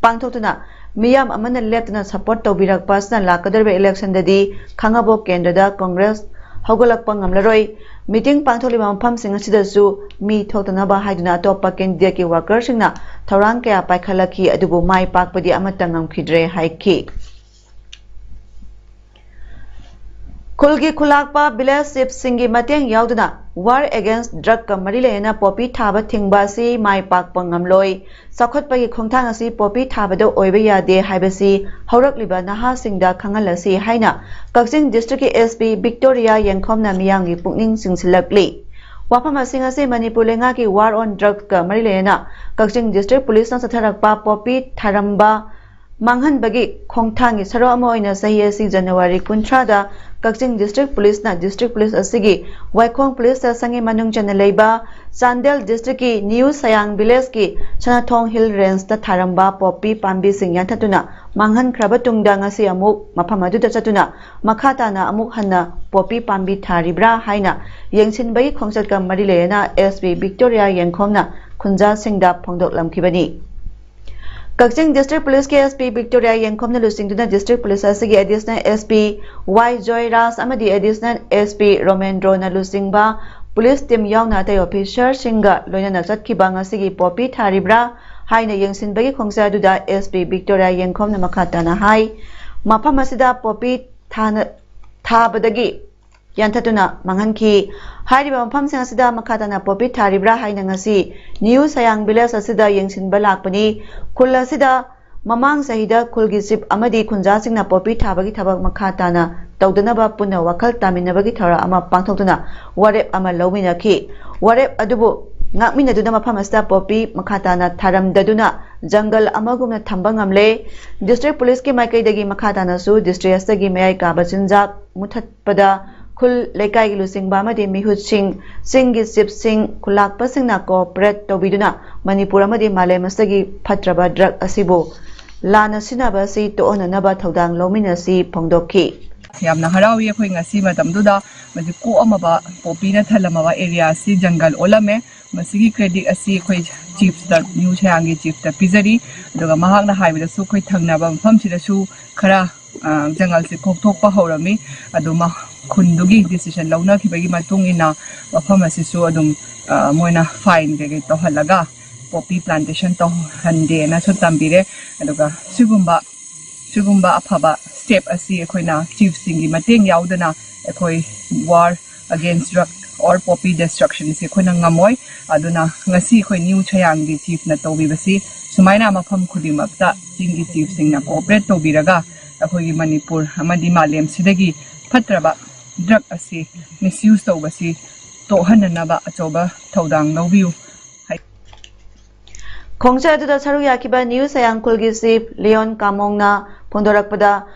ꯄꯥꯡꯊꯣꯛꯇꯨꯅ ꯃꯤꯌꯥꯝ ꯑꯃꯅ ꯂꯦꯞꯇꯅ support ꯇꯧꯕꯤꯔꯛꯄ ꯑꯁꯤꯅ ꯂꯥꯛꯀꯗꯧꯔꯤꯕ election ꯗꯗꯤ ꯈꯥꯉꯕꯣꯛ ꯀꯦꯟꯗ꯭ꯔꯗ ꯀꯣꯡꯒ꯭ꯔꯦꯁ ꯍꯧꯒꯠꯂꯛꯄ ꯉꯝꯂꯔꯣꯏ꯫ Meeting ꯄꯥꯡꯊꯣꯛꯂꯤꯕ ꯃꯐꯝꯁꯤꯡ ꯑꯁꯤꯗꯁꯨ ꯃꯤ ꯊꯣꯛꯇꯅꯕ ꯍꯥꯏꯗꯨꯅ ꯑꯇꯣꯞꯄ candidate ꯀꯤ worker ꯁꯤꯡꯅ ꯊꯧꯔꯥꯡ ꯀꯌꯥ ꯄꯥꯏꯈꯠꯂꯛꯈꯤ, ꯑꯗꯨꯕꯨ ꯃꯥꯏ ꯄꯥꯛꯄꯗꯤ ꯑꯃꯠꯇ ꯉꯝꯈꯤꯗ꯭ꯔꯦ ꯍꯥꯏꯈꯤ꯫ ꯈꯨꯜꯒꯤ ꯈꯨꯂꯥꯛꯄ village chief ꯁꯤꯡꯒꯤ ꯃꯇꯦꯡ ꯌꯥꯎꯗꯨꯅ war against drug ꯀ ꯃꯔꯤ ꯂꯩꯅꯅ ꯄꯣꯄꯤ ꯊꯥꯕ ꯊꯤꯡꯕ ꯑꯁꯤ ꯃꯥꯏ ꯄꯥꯛꯄ ꯉꯝꯂꯣꯏ꯫ ꯆꯥꯎꯈꯠꯄꯒꯤ ꯈꯣꯡꯊꯥꯡ ꯑꯁꯤ ꯄꯣꯄꯤ ꯊꯥꯕꯗ ꯑꯣꯏꯕ ꯌꯥꯗꯦ ꯍꯥꯏꯕꯁꯤ ꯍꯧꯔꯛꯂꯤꯕ ꯅꯍꯥꯁꯤꯡꯗ ꯈꯪꯍꯜꯂꯁꯤ ꯍꯥꯏꯅ ꯀꯛꯆꯤꯡ district ꯀꯤ SP ꯕꯤꯛꯇꯣꯔꯤꯌꯥ ꯌꯦꯡꯈꯣꯝꯅ ꯃꯤꯌꯥꯝꯒꯤ ꯄꯨꯛꯅꯤꯡ ꯆꯤꯡꯁꯤꯜꯂꯛꯂꯤ꯫ ꯋꯥꯐꯝ ꯑꯁꯤꯡ ꯑꯁꯤ ꯃꯅꯤꯄꯨꯔ ꯂꯩꯉꯥꯛꯀꯤ war on drug ꯀ ꯃꯔꯤ ꯂꯩꯅꯅ ꯀꯛꯆꯤꯡ district police ꯅ ꯆꯠꯊꯔꯛꯄ ꯄꯣꯄꯤ ꯊꯥꯔꯝꯕ ꯃꯥꯡꯍꯟꯕꯒꯤ ꯈꯣꯡꯊꯥꯡꯒꯤ ꯁꯔꯨꯛ ꯑꯃ ꯑꯣꯏꯅ ꯆꯍꯤ ꯑꯁꯤ ꯖꯅꯋꯥꯔꯤ ꯀꯨꯟꯊ꯭ꯔꯥꯗ ꯀꯛꯆꯤꯡ ꯗꯤꯁꯇ꯭ꯔꯤꯛ ꯄꯨꯂꯤꯁꯅ ꯗꯤꯁꯇ꯭ꯔꯤꯛ ꯄꯨꯂꯤꯁ ꯑꯁꯤꯒꯤ ꯋꯥꯏꯈꯣꯡ ꯄꯨꯂꯤꯁ ꯁ꯭ꯇꯦꯁꯟꯒꯤ ꯃꯅꯨꯡ ꯆꯟꯅ ꯂꯩꯕ ꯆꯥꯟꯗꯦꯜ ꯗꯤꯁꯇ꯭ꯔꯤꯛꯀꯤ ꯅ꯭ꯌꯨ ꯁꯌꯥꯡ ꯚꯤꯂꯦꯖꯀꯤ ꯁꯅꯥꯊꯣꯡ ꯍꯤꯜ ꯔꯦꯟꯖꯇ ꯊꯥꯔꯝꯕ ꯄꯣꯄꯤ ꯄꯥꯝꯕꯤꯁꯤꯡ ꯌꯥꯟꯊꯠꯇꯨꯅ ꯃꯥꯡꯍꯟꯈ꯭ꯔꯕ ꯇꯨꯡꯗ ꯉꯁꯤ ꯑꯃꯨꯛ ꯃꯐꯝ ꯑꯗꯨꯗ ꯆꯠꯇꯨꯅ ꯃꯈꯥ ꯇꯥꯅ ꯑꯃꯨꯛ ꯍꯟꯅ ꯄꯣꯄꯤ ꯄꯥꯝꯕꯤ ꯊꯥꯔꯤꯕ꯭ꯔꯥ ꯍꯥꯏꯅ ꯌꯦꯡꯁꯤꯟꯕꯒꯤ ꯈꯣꯡꯆꯠꯀ ꯃꯔꯤ ꯂꯩꯅꯅ ꯑꯦꯁ ꯄꯤ ꯕꯤꯛꯇꯣꯔꯤꯌꯥ ꯌꯦꯡꯈꯣꯝꯅ ꯈꯨꯟꯖꯥꯁꯤꯡꯗ ꯐꯣꯡꯗꯣꯛꯂꯝꯈꯤꯕꯅꯤ꯫ ꯀꯛꯆꯤꯡ ꯗꯤꯁꯇ꯭ꯔꯤꯛ ꯄꯨꯂꯤꯁꯀꯤ ꯑꯦꯁ ꯄꯤ ꯕꯤꯛꯇꯣꯔꯤꯌꯥ ꯌꯦꯡꯈꯣꯝꯅ ꯂꯨꯆꯤꯡꯗꯨꯅ ꯗꯤꯁꯇ꯭ꯔꯤꯛ ꯄꯨꯂꯤꯁ ꯑꯁꯤꯒꯤ ꯑꯦꯗꯤꯁꯅꯦꯜ ꯑꯦꯁ ꯄꯤ ꯋꯥꯏ ꯖꯣꯏꯔꯥꯖ ꯑꯃꯗꯤ ꯑꯦꯗꯤꯁꯅꯦꯜ ꯑꯦꯁ ꯄꯤ ꯔꯣꯃꯦꯟꯗ꯭ꯔꯣꯅ ꯂꯨꯆꯤꯡꯕ ꯄꯨꯂꯤꯁ ꯇꯤꯝ ꯌꯥꯎꯅ ꯑꯇꯩ ꯑꯣꯐꯤꯁꯔꯁꯤꯡꯒ ꯂꯣꯏꯅꯅ ꯆꯠꯈꯤꯕ ꯉꯁꯤꯒꯤ ꯄꯣꯄꯤ ꯊꯥꯔꯤꯕ꯭ꯔꯥ ꯍꯥꯏꯅ ꯌꯦꯡꯁꯤꯟꯕꯒꯤ ꯈꯣꯡꯆꯠ ꯑꯗꯨꯗ ꯑꯦꯁ ꯄꯤ ꯕꯤꯛꯇꯣꯔꯤꯌꯥ ꯌꯦꯡꯈꯣꯝꯅ ꯃꯈꯥ ꯇꯥꯅ ꯍꯥꯏ, ꯃꯐꯝ ꯑꯁꯤꯗ ꯄꯣꯄꯤ ꯊꯥꯅ-, ꯊꯥꯕꯗꯒꯤ ꯌꯥꯟꯊꯠꯇꯨꯅ ꯃꯥꯡꯍꯟꯈꯤ꯫ ꯍꯥꯏꯔꯤꯕ ꯃꯐꯝꯁꯤꯡ ꯑꯁꯤꯗ ꯃꯈꯥ ꯇꯥꯅ ꯄꯣꯄꯤ ꯊꯥꯔꯤꯕ꯭ꯔꯥ ꯍꯥꯏꯅ ꯉꯁꯤ ꯅ꯭ꯌꯨ ꯁꯌꯥꯡ ꯚꯤꯂꯦꯖ ꯑꯁꯤꯗ ꯌꯦꯡꯁꯤꯟꯕ ꯂꯥꯛꯄꯅꯤ꯫ ꯈꯨꯜ ꯑꯁꯤꯗ ꯃꯃꯥꯡ ꯆꯍꯤꯗ ꯈꯨꯜꯒꯤ ꯆꯤꯞ ꯑꯃꯗꯤ ꯈꯨꯟꯖꯥꯁꯤꯡꯅ ꯄꯣꯄꯤ ꯊꯥꯕꯒꯤ ꯊꯕꯛ ꯃꯈꯥ ꯇꯥꯅ ꯇꯧꯗꯅꯕ ꯄꯨꯟꯅ ꯋꯥꯈꯜ ꯇꯥꯃꯤꯟꯅꯕꯒꯤ ꯊꯧꯔꯝ ꯑꯃ ꯄꯥꯡꯊꯣꯛꯇꯨꯅ ꯋꯥꯔꯦꯞ ꯑꯃ ꯂꯧꯃꯤꯟꯅꯈꯤ꯫ ꯋꯥꯔꯦꯞ ꯑꯗꯨꯕꯨ ꯉꯥꯛꯃꯤꯟꯅꯗꯨꯅ ꯃꯐꯝ ꯑꯁꯤꯗ ꯄꯣꯄꯤ ꯃꯈꯥ ꯇꯥꯅ ꯊꯥꯔꯝꯗꯗꯨꯅ ꯖꯪꯒꯜ ꯑꯃꯒꯨꯝꯅ ꯊꯝꯕ ꯉꯝꯂꯦ꯫ ꯗꯤꯁꯇ꯭ꯔꯤꯛ ꯄꯨꯂꯤꯁꯀꯤ ꯃꯥꯏꯀꯩꯗꯒꯤ ꯃꯈꯥ ꯇꯥꯅꯁꯨ ꯗꯤꯁꯇ꯭ꯔꯤꯛ ꯑꯁꯤꯗꯒꯤ ꯃꯌꯥꯏ ꯀꯥꯕ ꯆꯤꯟꯖꯥꯛ ꯃꯨꯊꯠ ꯄꯗ ꯈꯨꯜ ꯂꯩꯀꯥꯏꯒꯤ ꯂꯨꯆꯤꯡꯕ ꯑꯃꯗꯤ ꯃꯤꯍꯨꯠꯁꯤꯡ, ꯆꯤꯡꯒꯤ ꯆꯤꯞꯁꯤꯡ, ꯈꯨꯜꯂꯥꯛꯄꯁꯤꯡꯅ ꯀꯣꯑꯣꯄꯔꯦꯠ ꯇꯧꯕꯤꯗꯨꯅ ꯃꯅꯤꯄꯨꯔ ꯑꯃꯗꯤ ꯃꯥꯂꯦꯝ ꯑꯁꯤꯗꯒꯤ ꯐꯠꯇ꯭ꯔꯕ ꯗ꯭ꯔꯒ ꯑꯁꯤꯕꯨ ꯂꯥꯟꯅ ꯁꯤꯖꯤꯟꯅꯕ ꯑꯁꯤ ꯇꯣꯛꯍꯟꯅꯅꯕ ꯊꯧꯗꯥꯡ ꯂꯧꯃꯤꯟꯅꯁꯤ ꯐꯣꯡꯗꯣꯛꯈꯤ꯫ ꯌꯥꯝꯅ ꯍꯔꯥꯎꯏ꯫ ꯑꯩꯈꯣꯏ ꯉꯁꯤ ꯃꯇꯝꯗꯨꯗ ꯃꯁꯤ ꯀꯣꯛꯑꯝꯃꯕ, ꯄꯣꯄꯤꯅ ꯊꯜꯂꯝꯃꯕ ꯑꯦꯔꯤꯌꯥ ꯑꯁꯤ ꯖꯪꯒꯜ ꯑꯣꯜꯂꯝꯃꯦ꯫ ꯃꯁꯤꯒꯤ ꯀ꯭ꯔꯦꯗꯤꯠ ꯑꯁꯤ ꯑꯩꯈꯣꯏ ꯆꯤꯐꯇ, ꯅ꯭ꯌꯨ ꯁꯌꯥꯡꯒꯤ ꯆꯤꯐꯇ ꯄꯤꯖꯔꯤ꯫ ꯑꯗꯨꯒ ꯃꯍꯥꯛꯅ ꯍꯥꯏꯕꯗꯁꯨ ꯑꯩꯈꯣꯏ ꯊꯪꯅꯕ ꯃꯐꯝꯁꯤꯗꯁꯨ ꯈꯔ, ꯑ, ꯖꯪꯒꯜꯁꯦ ꯀꯣꯛꯊꯣꯛꯄ ꯍꯧꯔꯝꯃꯤ꯫ ꯑꯗꯨ ꯃ-, ꯈꯨꯟꯗꯨꯒꯤ ꯗꯤꯁꯤꯖꯟ ꯂꯧꯅꯈꯤꯕꯒꯤ ꯃꯇꯨꯡ ꯏꯟꯅ ꯃꯐꯝ ꯑꯁꯤꯁꯨ ꯑꯗꯨꯝ, ꯑ, ꯃꯣꯏꯅ ꯐꯥꯏꯟ ꯀꯩꯀꯩ ꯇꯧꯍꯜꯂꯒ ꯄꯣꯄꯤ ꯄ꯭ꯂꯥꯟꯇꯦꯁꯟ ꯇꯧꯍꯟꯗꯦꯅꯁꯨ ꯇꯝꯕꯤꯔꯦ꯫ ꯑꯗꯨꯒ ꯁꯤꯒꯨꯝꯕ, ꯁꯤꯒꯨꯝꯕ ꯑꯐꯕ ꯁ꯭ꯇꯦꯞ ꯑꯁꯤ ꯑꯩꯈꯣꯏꯅ ꯆꯤꯐꯁꯤꯡꯒꯤ ꯃꯇꯦꯡ ꯌꯥꯎꯗꯅ ꯑꯩꯈꯣꯏ war against drug or poppy ꯗꯤꯁꯇ꯭ꯔꯛꯁꯟꯁꯤ ꯑꯩꯈꯣꯏꯅ ꯉꯝꯃꯣꯏ꯫ ꯑꯗꯨꯅ ꯉꯁꯤ ꯑꯩꯈꯣꯏ ꯅ꯭ꯌꯨ ꯁꯌꯥꯡꯒꯤ ꯆꯤꯐꯅ ꯇꯧꯕꯤꯕꯁꯤ ꯁꯨꯃꯥꯏꯅ ꯃꯐꯝ ꯈꯨꯗꯤꯡꯃꯛꯇ ꯆꯤꯡꯒꯤ ꯆꯤꯐꯁꯤꯡꯅ ꯀꯣꯑꯣꯄꯔꯦꯠ ꯇꯧꯕꯤꯔꯒ ꯑꯩꯈꯣꯏꯒꯤ ꯃꯅꯤꯄꯨꯔ ꯑꯃꯗꯤ ꯃꯥꯂꯦꯝꯁꯤꯗꯒꯤ ꯐꯠꯇ꯭ꯔꯕ ꯗ꯭ꯔꯒ ꯑꯁꯤ ꯃꯤꯁꯌꯨꯁ ꯇꯧꯕꯁꯤ ꯇꯣꯛꯍꯟꯅꯅꯕ ꯑꯆꯧꯕ ꯊꯧꯗꯥꯡ ꯂꯧꯕꯤꯌꯨ꯫ ꯈꯣꯡꯆꯠ ꯑꯗꯨꯗ ꯁꯔꯨꯛ ꯌꯥꯈꯤꯕ ꯅ꯭ꯌꯨ ꯁꯌꯥꯡꯈꯨꯜꯒꯤ ꯆꯤꯐ ꯂꯤꯌꯣꯟ ꯀꯥꯃꯣꯡꯅ ꯐꯣꯡꯗꯣꯔꯛꯄꯗ,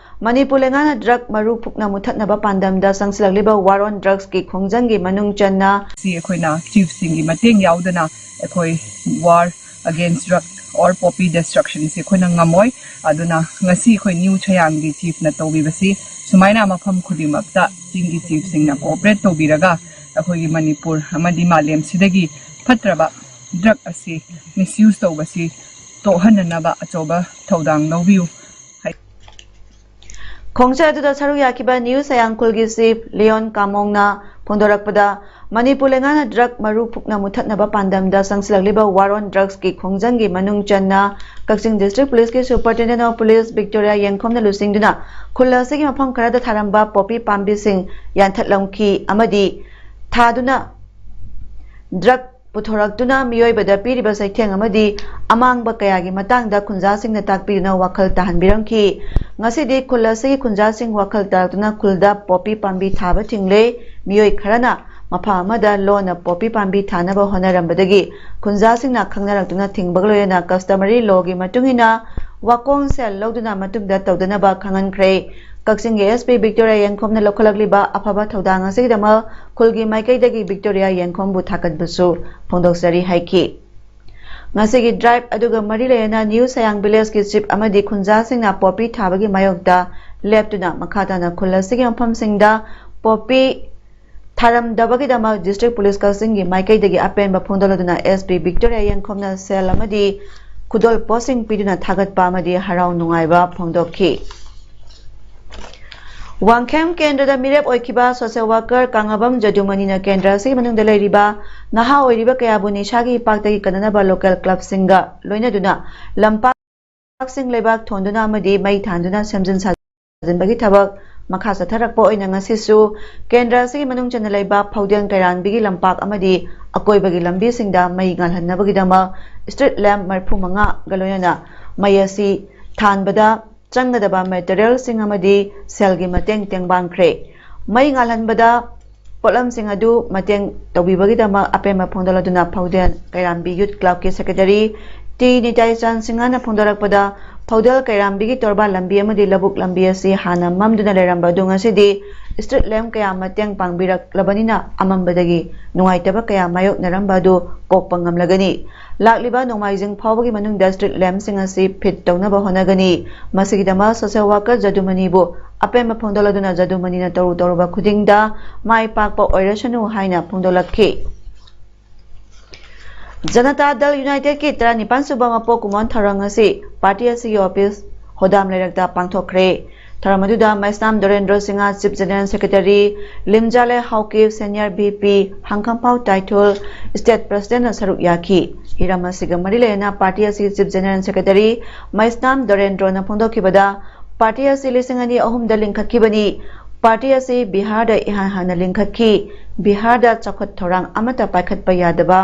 ꯃꯅꯤꯄꯨꯔ ꯂꯩꯉꯥꯛꯅ ꯗ꯭ꯔꯒ ꯃꯔꯨ ꯐꯨꯛꯅ ꯃꯨꯊꯠꯅꯕ ꯄꯥꯟꯗꯝꯗ ꯆꯪꯁꯤꯜꯂꯛꯂꯤꯕ ꯋꯥꯔ ꯑꯣꯟ ꯗ꯭ꯔꯒꯁꯀꯤ ꯈꯣꯡꯖꯪꯒꯤ ꯃꯅꯨꯡ ꯆꯟꯅ ꯁꯤ ꯑꯩꯈꯣꯏꯅ ꯆꯤꯐꯁꯤꯡꯒꯤ ꯃꯇꯦꯡ ꯌꯥꯎꯗꯅ ꯑꯩꯈꯣꯏ war against drug or poppy ꯗꯤꯁꯇ꯭ꯔꯛꯁꯟꯁꯤ ꯑꯩꯈꯣꯏꯅ ꯉꯝꯃꯣꯏ꯫ ꯑꯗꯨꯅ ꯉꯁꯤ ꯑꯩꯈꯣꯏ ꯅ꯭ꯌꯨ ꯁꯌꯥꯡꯒꯤ ꯆꯤꯐꯅ ꯇꯧꯕꯤꯕꯁꯤ ꯁꯨꯃꯥꯏꯅ ꯃꯐꯝ ꯈꯨꯗꯤꯡꯃꯛꯇ ꯆꯤꯡꯒꯤ ꯆꯤꯐꯁꯤꯡꯅ ꯀꯣꯑꯣꯄꯔꯦꯠ ꯇꯧꯕꯤꯔꯒ ꯑꯩꯈꯣꯏꯒꯤ ꯃꯅꯤꯄꯨꯔ ꯑꯃꯗꯤ ꯃꯥꯂꯦꯝꯁꯤꯗꯒꯤ ꯐꯠꯇ꯭ꯔꯕ ꯗ꯭ꯔꯒ ꯑꯁꯤ ꯃꯤꯁꯌꯨꯁ ꯇꯧꯕꯁꯤ ꯇꯣꯛꯍꯟꯅꯅꯕ ꯑꯆꯧꯕ ꯊꯧꯗꯥꯡ ꯂꯧꯕꯤꯌꯨ꯫ ꯈꯣꯡꯆꯠ ꯑꯗꯨꯗ ꯁꯔꯨꯛ ꯌꯥꯈꯤꯕ ꯅ꯭ꯌꯨ ꯁꯌꯥꯡꯈꯨꯜꯒꯤ ꯆꯤꯐ ꯂꯤꯌꯣꯟ ꯀꯥꯃꯣꯡꯅ ꯐꯣꯡꯗꯣꯔꯛꯄꯗ, ꯃꯅꯤꯄꯨꯔ ꯂꯩꯉꯥꯛꯅ ꯗ꯭ꯔꯒ ꯃꯔꯨ ꯐꯨꯛꯅ ꯃꯨꯊꯠꯅꯕ ꯄꯥꯟꯗꯝꯗ ꯆꯪꯁꯤꯜꯂꯛꯂꯤꯕ ꯋꯥꯔ ꯑꯣꯟ ꯗ꯭ꯔꯒꯁꯀꯤ ꯈꯣꯡꯖꯪꯒꯤ ꯃꯅꯨꯡ ꯆꯟꯅ ꯀꯛꯆꯤꯡ ꯗꯤꯁꯇ꯭ꯔꯤꯛ ꯄꯨꯂꯤꯁꯀꯤ ꯁꯨꯄꯔꯇꯦꯟꯗꯦꯟ ꯑꯣꯐ ꯄꯨꯂꯤꯁ ꯕꯤꯛꯇꯣꯔꯤꯌꯥ ꯌꯦꯡꯈꯣꯝꯅ ꯂꯨꯆꯤꯡꯗꯨꯅ ꯈꯨꯜ ꯑꯁꯤꯒꯤ ꯃꯐꯝ ꯈꯔꯗ ꯊꯥꯔꯝꯕ ꯄꯣꯄꯤ ꯄꯥꯝꯕꯤꯁꯤꯡ ꯌꯥꯟꯊꯠꯂꯝꯈꯤ ꯑꯃꯗꯤ ꯊꯥꯗꯨꯅ ꯗ꯭ꯔꯒ ꯄꯨꯊꯣꯔꯛꯇꯨꯅ ꯃꯤꯑꯣꯏꯕꯗ ꯄꯤꯔꯤꯕ ꯆꯩꯊꯦꯡ ꯑꯃꯗꯤ ꯑꯃꯥꯡꯕ ꯀꯌꯥꯒꯤ ꯃꯇꯥꯡꯗ ꯈꯨꯟꯖꯥꯁꯤꯡꯅ ꯇꯥꯛꯄꯤꯗꯨꯅ ꯋꯥꯈꯜ ꯇꯥꯍꯟꯕꯤꯔꯝꯈꯤ꯫ ꯉꯁꯤꯗꯤ ꯈꯨꯜ ꯑꯁꯤꯒꯤ ꯈꯨꯟꯖꯥꯁꯤꯡ ꯋꯥꯈꯜ ꯇꯥꯔꯛꯇꯨꯅ ꯈꯨꯜꯗ ꯄꯣꯄꯤ ꯄꯥꯝꯕꯤ ꯊꯥꯕ ꯊꯤꯡꯂꯦ꯫ ꯃꯤꯑꯣꯏ ꯈꯔꯅ ꯃꯐꯝ ꯑꯃꯗ ꯂꯣꯟꯅ ꯄꯣꯄꯤ ꯄꯥꯝꯕꯤ ꯊꯥꯅꯕ ꯍꯣꯠꯅꯔꯝꯕꯗꯒꯤ ꯈꯨꯟꯖꯥꯁꯤꯡꯅ ꯈꯪꯅꯔꯛꯇꯨꯅ ꯊꯤꯡꯕꯒ ꯂꯣꯏꯅꯅ ꯀꯁꯇꯃꯔꯤ ꯂꯣꯒꯤ ꯃꯇꯨꯡ ꯏꯟꯅ ꯋꯥꯀꯣꯡ ꯁꯦꯜ ꯂꯧꯗꯨꯅ ꯃꯇꯨꯡꯗ ꯇꯧꯗꯅꯕ ꯈꯪꯍꯟꯈ꯭ꯔꯦ꯫ ꯀꯛꯆꯤꯡꯒꯤ ꯑꯦꯁ ꯄꯤ ꯕꯤꯛꯇꯣꯔꯤꯌꯥ ꯌꯦꯡꯈꯣꯝꯅ ꯂꯧꯈꯠꯂꯛꯂꯤꯕ ꯑꯐꯕ ꯊꯧꯗꯥꯡ ꯑꯁꯤꯒꯤꯗꯃꯛ ꯈꯨꯜꯒꯤ ꯃꯥꯏꯀꯩꯗꯒꯤ ꯕꯤꯛꯇꯣꯔꯤꯌꯥ ꯌꯦꯡꯈꯣꯝꯕꯨ ꯊꯥꯒꯠꯄꯁꯨ ꯐꯣꯡꯗꯣꯛꯆꯔꯤ ꯍꯥꯏꯈꯤ꯫ ꯉꯁꯤꯒꯤ ꯗ꯭ꯔꯥꯏꯚ ꯑꯗꯨꯒ ꯃꯔꯤ ꯂꯩꯅꯅ ꯅ꯭ꯌꯨ ꯁꯌꯥꯡ ꯚꯤꯂꯦꯖꯀꯤ ꯆꯤꯐ ꯑꯃꯗꯤ ꯈꯨꯟꯖꯥꯁꯤꯡꯅ ꯄꯣꯄꯤ ꯊꯥꯕꯒꯤ ꯃꯥꯌꯣꯛꯇ ꯂꯦꯞꯇꯨꯅ ꯃꯈꯥ ꯇꯥꯅ ꯈꯨꯜ ꯑꯁꯤꯒꯤ ꯃꯐꯝꯁꯤꯡꯗ ꯄꯣꯄꯤ ꯊꯥꯔꯝꯗꯕꯒꯤꯗꯃꯛ ꯗꯤꯁꯇ꯭ꯔꯤꯛ ꯄꯨꯂꯤꯁ ꯀꯛꯆꯤꯡꯒꯤ ꯃꯥꯏꯀꯩꯗꯒꯤ ꯑꯄꯦꯟꯕ ꯐꯣꯡꯗꯣꯛꯂꯗꯨꯅ ꯑꯦꯁ ꯄꯤ ꯕꯤꯛꯇꯣꯔꯤꯌꯥ ꯌꯦꯡꯈꯣꯝꯅ ꯁꯦꯜ ꯑꯃꯗꯤ ꯈꯨꯗꯣꯜ ꯄꯣꯠꯁꯤꯡ ꯄꯤꯗꯨꯅ ꯊꯥꯒꯠꯄ ꯑꯃꯗꯤ ꯍꯔꯥꯎ ꯅꯨꯡꯉꯥꯏꯕ ꯐꯣꯡꯗꯣꯛꯈꯤ꯫ ꯋꯥꯡꯈꯦꯝ ꯀꯦꯟꯗ꯭ꯔꯗ ꯃꯤꯔꯦꯞ ꯑꯣꯏꯈꯤꯕ ꯁꯣꯁꯦꯜ ꯋꯥꯀꯔ ꯀꯥꯉꯕꯝ ꯖꯗꯨꯃꯅꯤꯅ ꯀꯦꯟꯗ꯭ꯔ ꯑꯁꯤꯒꯤ ꯃꯅꯨꯡꯗ ꯂꯩꯔꯤꯕ ꯅꯍꯥ ꯑꯣꯏꯔꯤꯕ ꯀꯌꯥꯕꯨ ꯅꯤꯁꯥꯒꯤ ꯏꯄꯥꯛꯇꯒꯤ ꯀꯟꯅꯅꯕ ꯂꯣꯀꯦꯜ ꯀ꯭ꯂꯕꯁꯤꯡꯒ ꯂꯣꯏꯅꯗꯨꯅ ꯂꯝꯄꯥꯛꯁꯤꯡ ꯂꯩꯕꯥꯛ ꯊꯣꯟꯗꯨꯅ ꯑꯃꯗꯤ ꯃꯩ ꯊꯥꯟꯗꯨꯅ ꯁꯦꯝꯖꯤꯟ ꯁꯥꯖꯤꯟꯕꯒꯤ ꯊꯕꯛ ꯃꯈꯥ ꯆꯠꯊꯔꯛꯄ ꯑꯣꯏꯅ ꯉꯁꯤꯁꯨ ꯀꯦꯟꯗ꯭ꯔ ꯑꯁꯤꯒꯤ ꯃꯅꯨꯡ ꯆꯟꯅ ꯂꯩꯕ ꯐꯧꯗꯦꯟ ꯀꯩꯔꯥꯟꯕꯤꯒꯤ ꯂꯝꯄꯥꯛ ꯑꯃꯗꯤ ꯑꯀꯣꯏꯕꯒꯤ ꯂꯝꯕꯤꯁꯤꯡꯗ ꯃꯩ ꯉꯥꯜꯍꯟꯅꯕꯒꯤꯗꯃꯛ ꯁ꯭ꯇ꯭ꯔꯤꯠ ꯂꯦꯝꯞ ꯃꯔꯤꯐꯨ ꯃꯉꯥꯒ ꯂꯣꯏꯅꯅ ꯃꯩ ꯑꯁꯤ ꯊꯥꯟꯕꯗ ꯆꯪꯒꯗꯕ ꯃꯦꯇꯔꯤꯌꯦꯜꯁꯤꯡ ꯑꯃꯗꯤ ꯁꯦꯜꯒꯤ ꯃꯇꯦꯡ ꯇꯦꯡꯕꯥꯡꯈ꯭ꯔꯦ꯫ ꯃꯩ ꯉꯥꯜꯍꯟꯕꯗ ꯄꯣꯠꯂꯝꯁꯤꯡ ꯑꯗꯨ ꯃꯇꯦꯡ ꯇꯧꯕꯤꯕꯒꯤꯗꯃꯛ ꯑꯄꯦꯟꯕ ꯐꯣꯡꯗꯣꯛꯂꯗꯨꯅ ꯐꯧꯗꯦꯟ ꯀꯩꯔꯥꯝꯕꯤ ꯌꯨꯠ ꯀ꯭ꯂꯕꯀꯤ ꯁꯦꯀ꯭ꯔꯦꯇꯔꯤ ꯇꯤ ꯇꯤ ꯅꯤꯇꯥꯏꯆꯥꯟ ꯁꯤꯡꯍꯅ ꯐꯣꯡꯗꯣꯔꯛꯄꯗ, ꯐꯧꯗꯦꯜ ꯀꯩꯔꯥꯝꯕꯤꯒꯤ ꯇꯣꯔꯕꯥꯟ ꯂꯝꯕꯤ ꯑꯃꯗꯤ ꯂꯧꯕꯨꯛ ꯂꯝꯕꯤ ꯑꯁꯤ ꯍꯥꯟꯅ ꯃꯝꯗꯨꯅ ꯂꯩꯔꯝꯕ ꯑꯗꯨ ꯉꯁꯤꯗꯤ street lamp ꯀꯌꯥ ꯃꯇꯦꯡ ꯄꯥꯡꯕꯤꯔꯛꯂꯕꯅꯤꯅ ꯑꯃꯝꯕꯗꯒꯤ ꯅꯨꯡꯉꯥꯏꯇꯕ ꯀꯌꯥ ꯃꯥꯌꯣꯛꯅꯔꯝꯕ ꯑꯗꯨ ꯀꯣꯛꯄ ꯉꯝꯂꯒꯅꯤ꯫ ꯂꯥꯛꯂꯤꯕ ꯅꯣꯡꯃꯥꯏꯖꯤꯡ ꯐꯥꯎꯕꯒꯤ ꯃꯅꯨꯡꯗ street lamp ꯁꯤꯡ ꯑꯁꯤ fit ꯇꯧꯅꯕ ꯍꯣꯠꯅꯒꯅꯤ꯫ ꯃꯁꯤꯒꯤꯗꯃꯛ social worker ꯖꯗꯨꯃꯅꯤꯕꯨ ꯑꯄꯦꯟꯕ ꯐꯣꯡꯗꯣꯛꯂꯗꯨꯅ ꯖꯗꯨꯃꯅꯤꯅ ꯇꯧꯔꯨ ꯇꯧꯔꯨꯕ ꯈꯨꯗꯤꯡꯗ ꯃꯥꯏ ꯄꯥꯛꯄ ꯑꯣꯏꯔꯁꯅꯨ ꯍꯥꯏꯅ ꯐꯣꯡꯗꯣꯛꯂꯛꯈꯤ꯫ ꯖꯅꯇꯥ ꯗꯜ ꯌꯨꯅꯥꯏꯇꯦꯗꯀꯤ ꯇꯔꯥꯅꯤꯄꯥꯟ ꯁꯨꯕ ꯃꯄꯣꯛ ꯀꯨꯝꯑꯣꯟ ꯊꯧꯔꯝ ꯉꯁꯤ party ꯑꯁꯤꯒꯤ office ꯍꯣꯗꯥꯝ ꯂꯩꯔꯛꯇ ꯄꯥꯡꯊꯣꯛꯈ꯭ꯔꯦ꯫ ꯊꯧꯔꯝ ꯑꯗꯨꯗ ꯃꯩꯁꯅꯥꯝ Dorendro Singh, Chief General Secretary, ꯂꯤꯝꯖꯥꯂꯦ Haokip, Senior V P, ꯍꯪꯈꯝꯐꯥꯎ ꯇꯥꯏꯊꯨꯜ, State President ꯅ ꯁꯔꯨꯛ ꯌꯥꯈꯤ꯫ ꯍꯤꯔꯝ ꯑꯁꯤꯒ ꯃꯔꯤ ꯂꯩꯅꯅ party ꯑꯁꯤꯒꯤ Chief General Secretary ꯃꯩꯁꯅꯥꯝ ꯗꯣꯔꯦꯟꯗ꯭ꯔꯣꯅ ꯐꯣꯡꯗꯣꯛꯈꯤꯕꯗ, party ꯑꯁꯤ ꯂꯤꯁꯤꯡ ꯑꯅꯤ ꯑꯍꯨꯝꯗ ꯂꯤꯡꯈꯠꯈꯤꯕꯅꯤ꯫ Party ꯑꯁꯤ ꯕꯤꯍꯥꯔꯗ ꯏꯍꯥꯟ ꯍꯥꯟꯅ ꯂꯤꯡꯈꯠꯈꯤ꯫ ꯕꯤꯍꯥꯔꯗ ꯆꯥꯎꯈꯠ ꯊꯧꯔꯥꯡ ꯑꯃꯠꯇ ꯄꯥꯏꯈꯠꯄ ꯌꯥꯗꯕ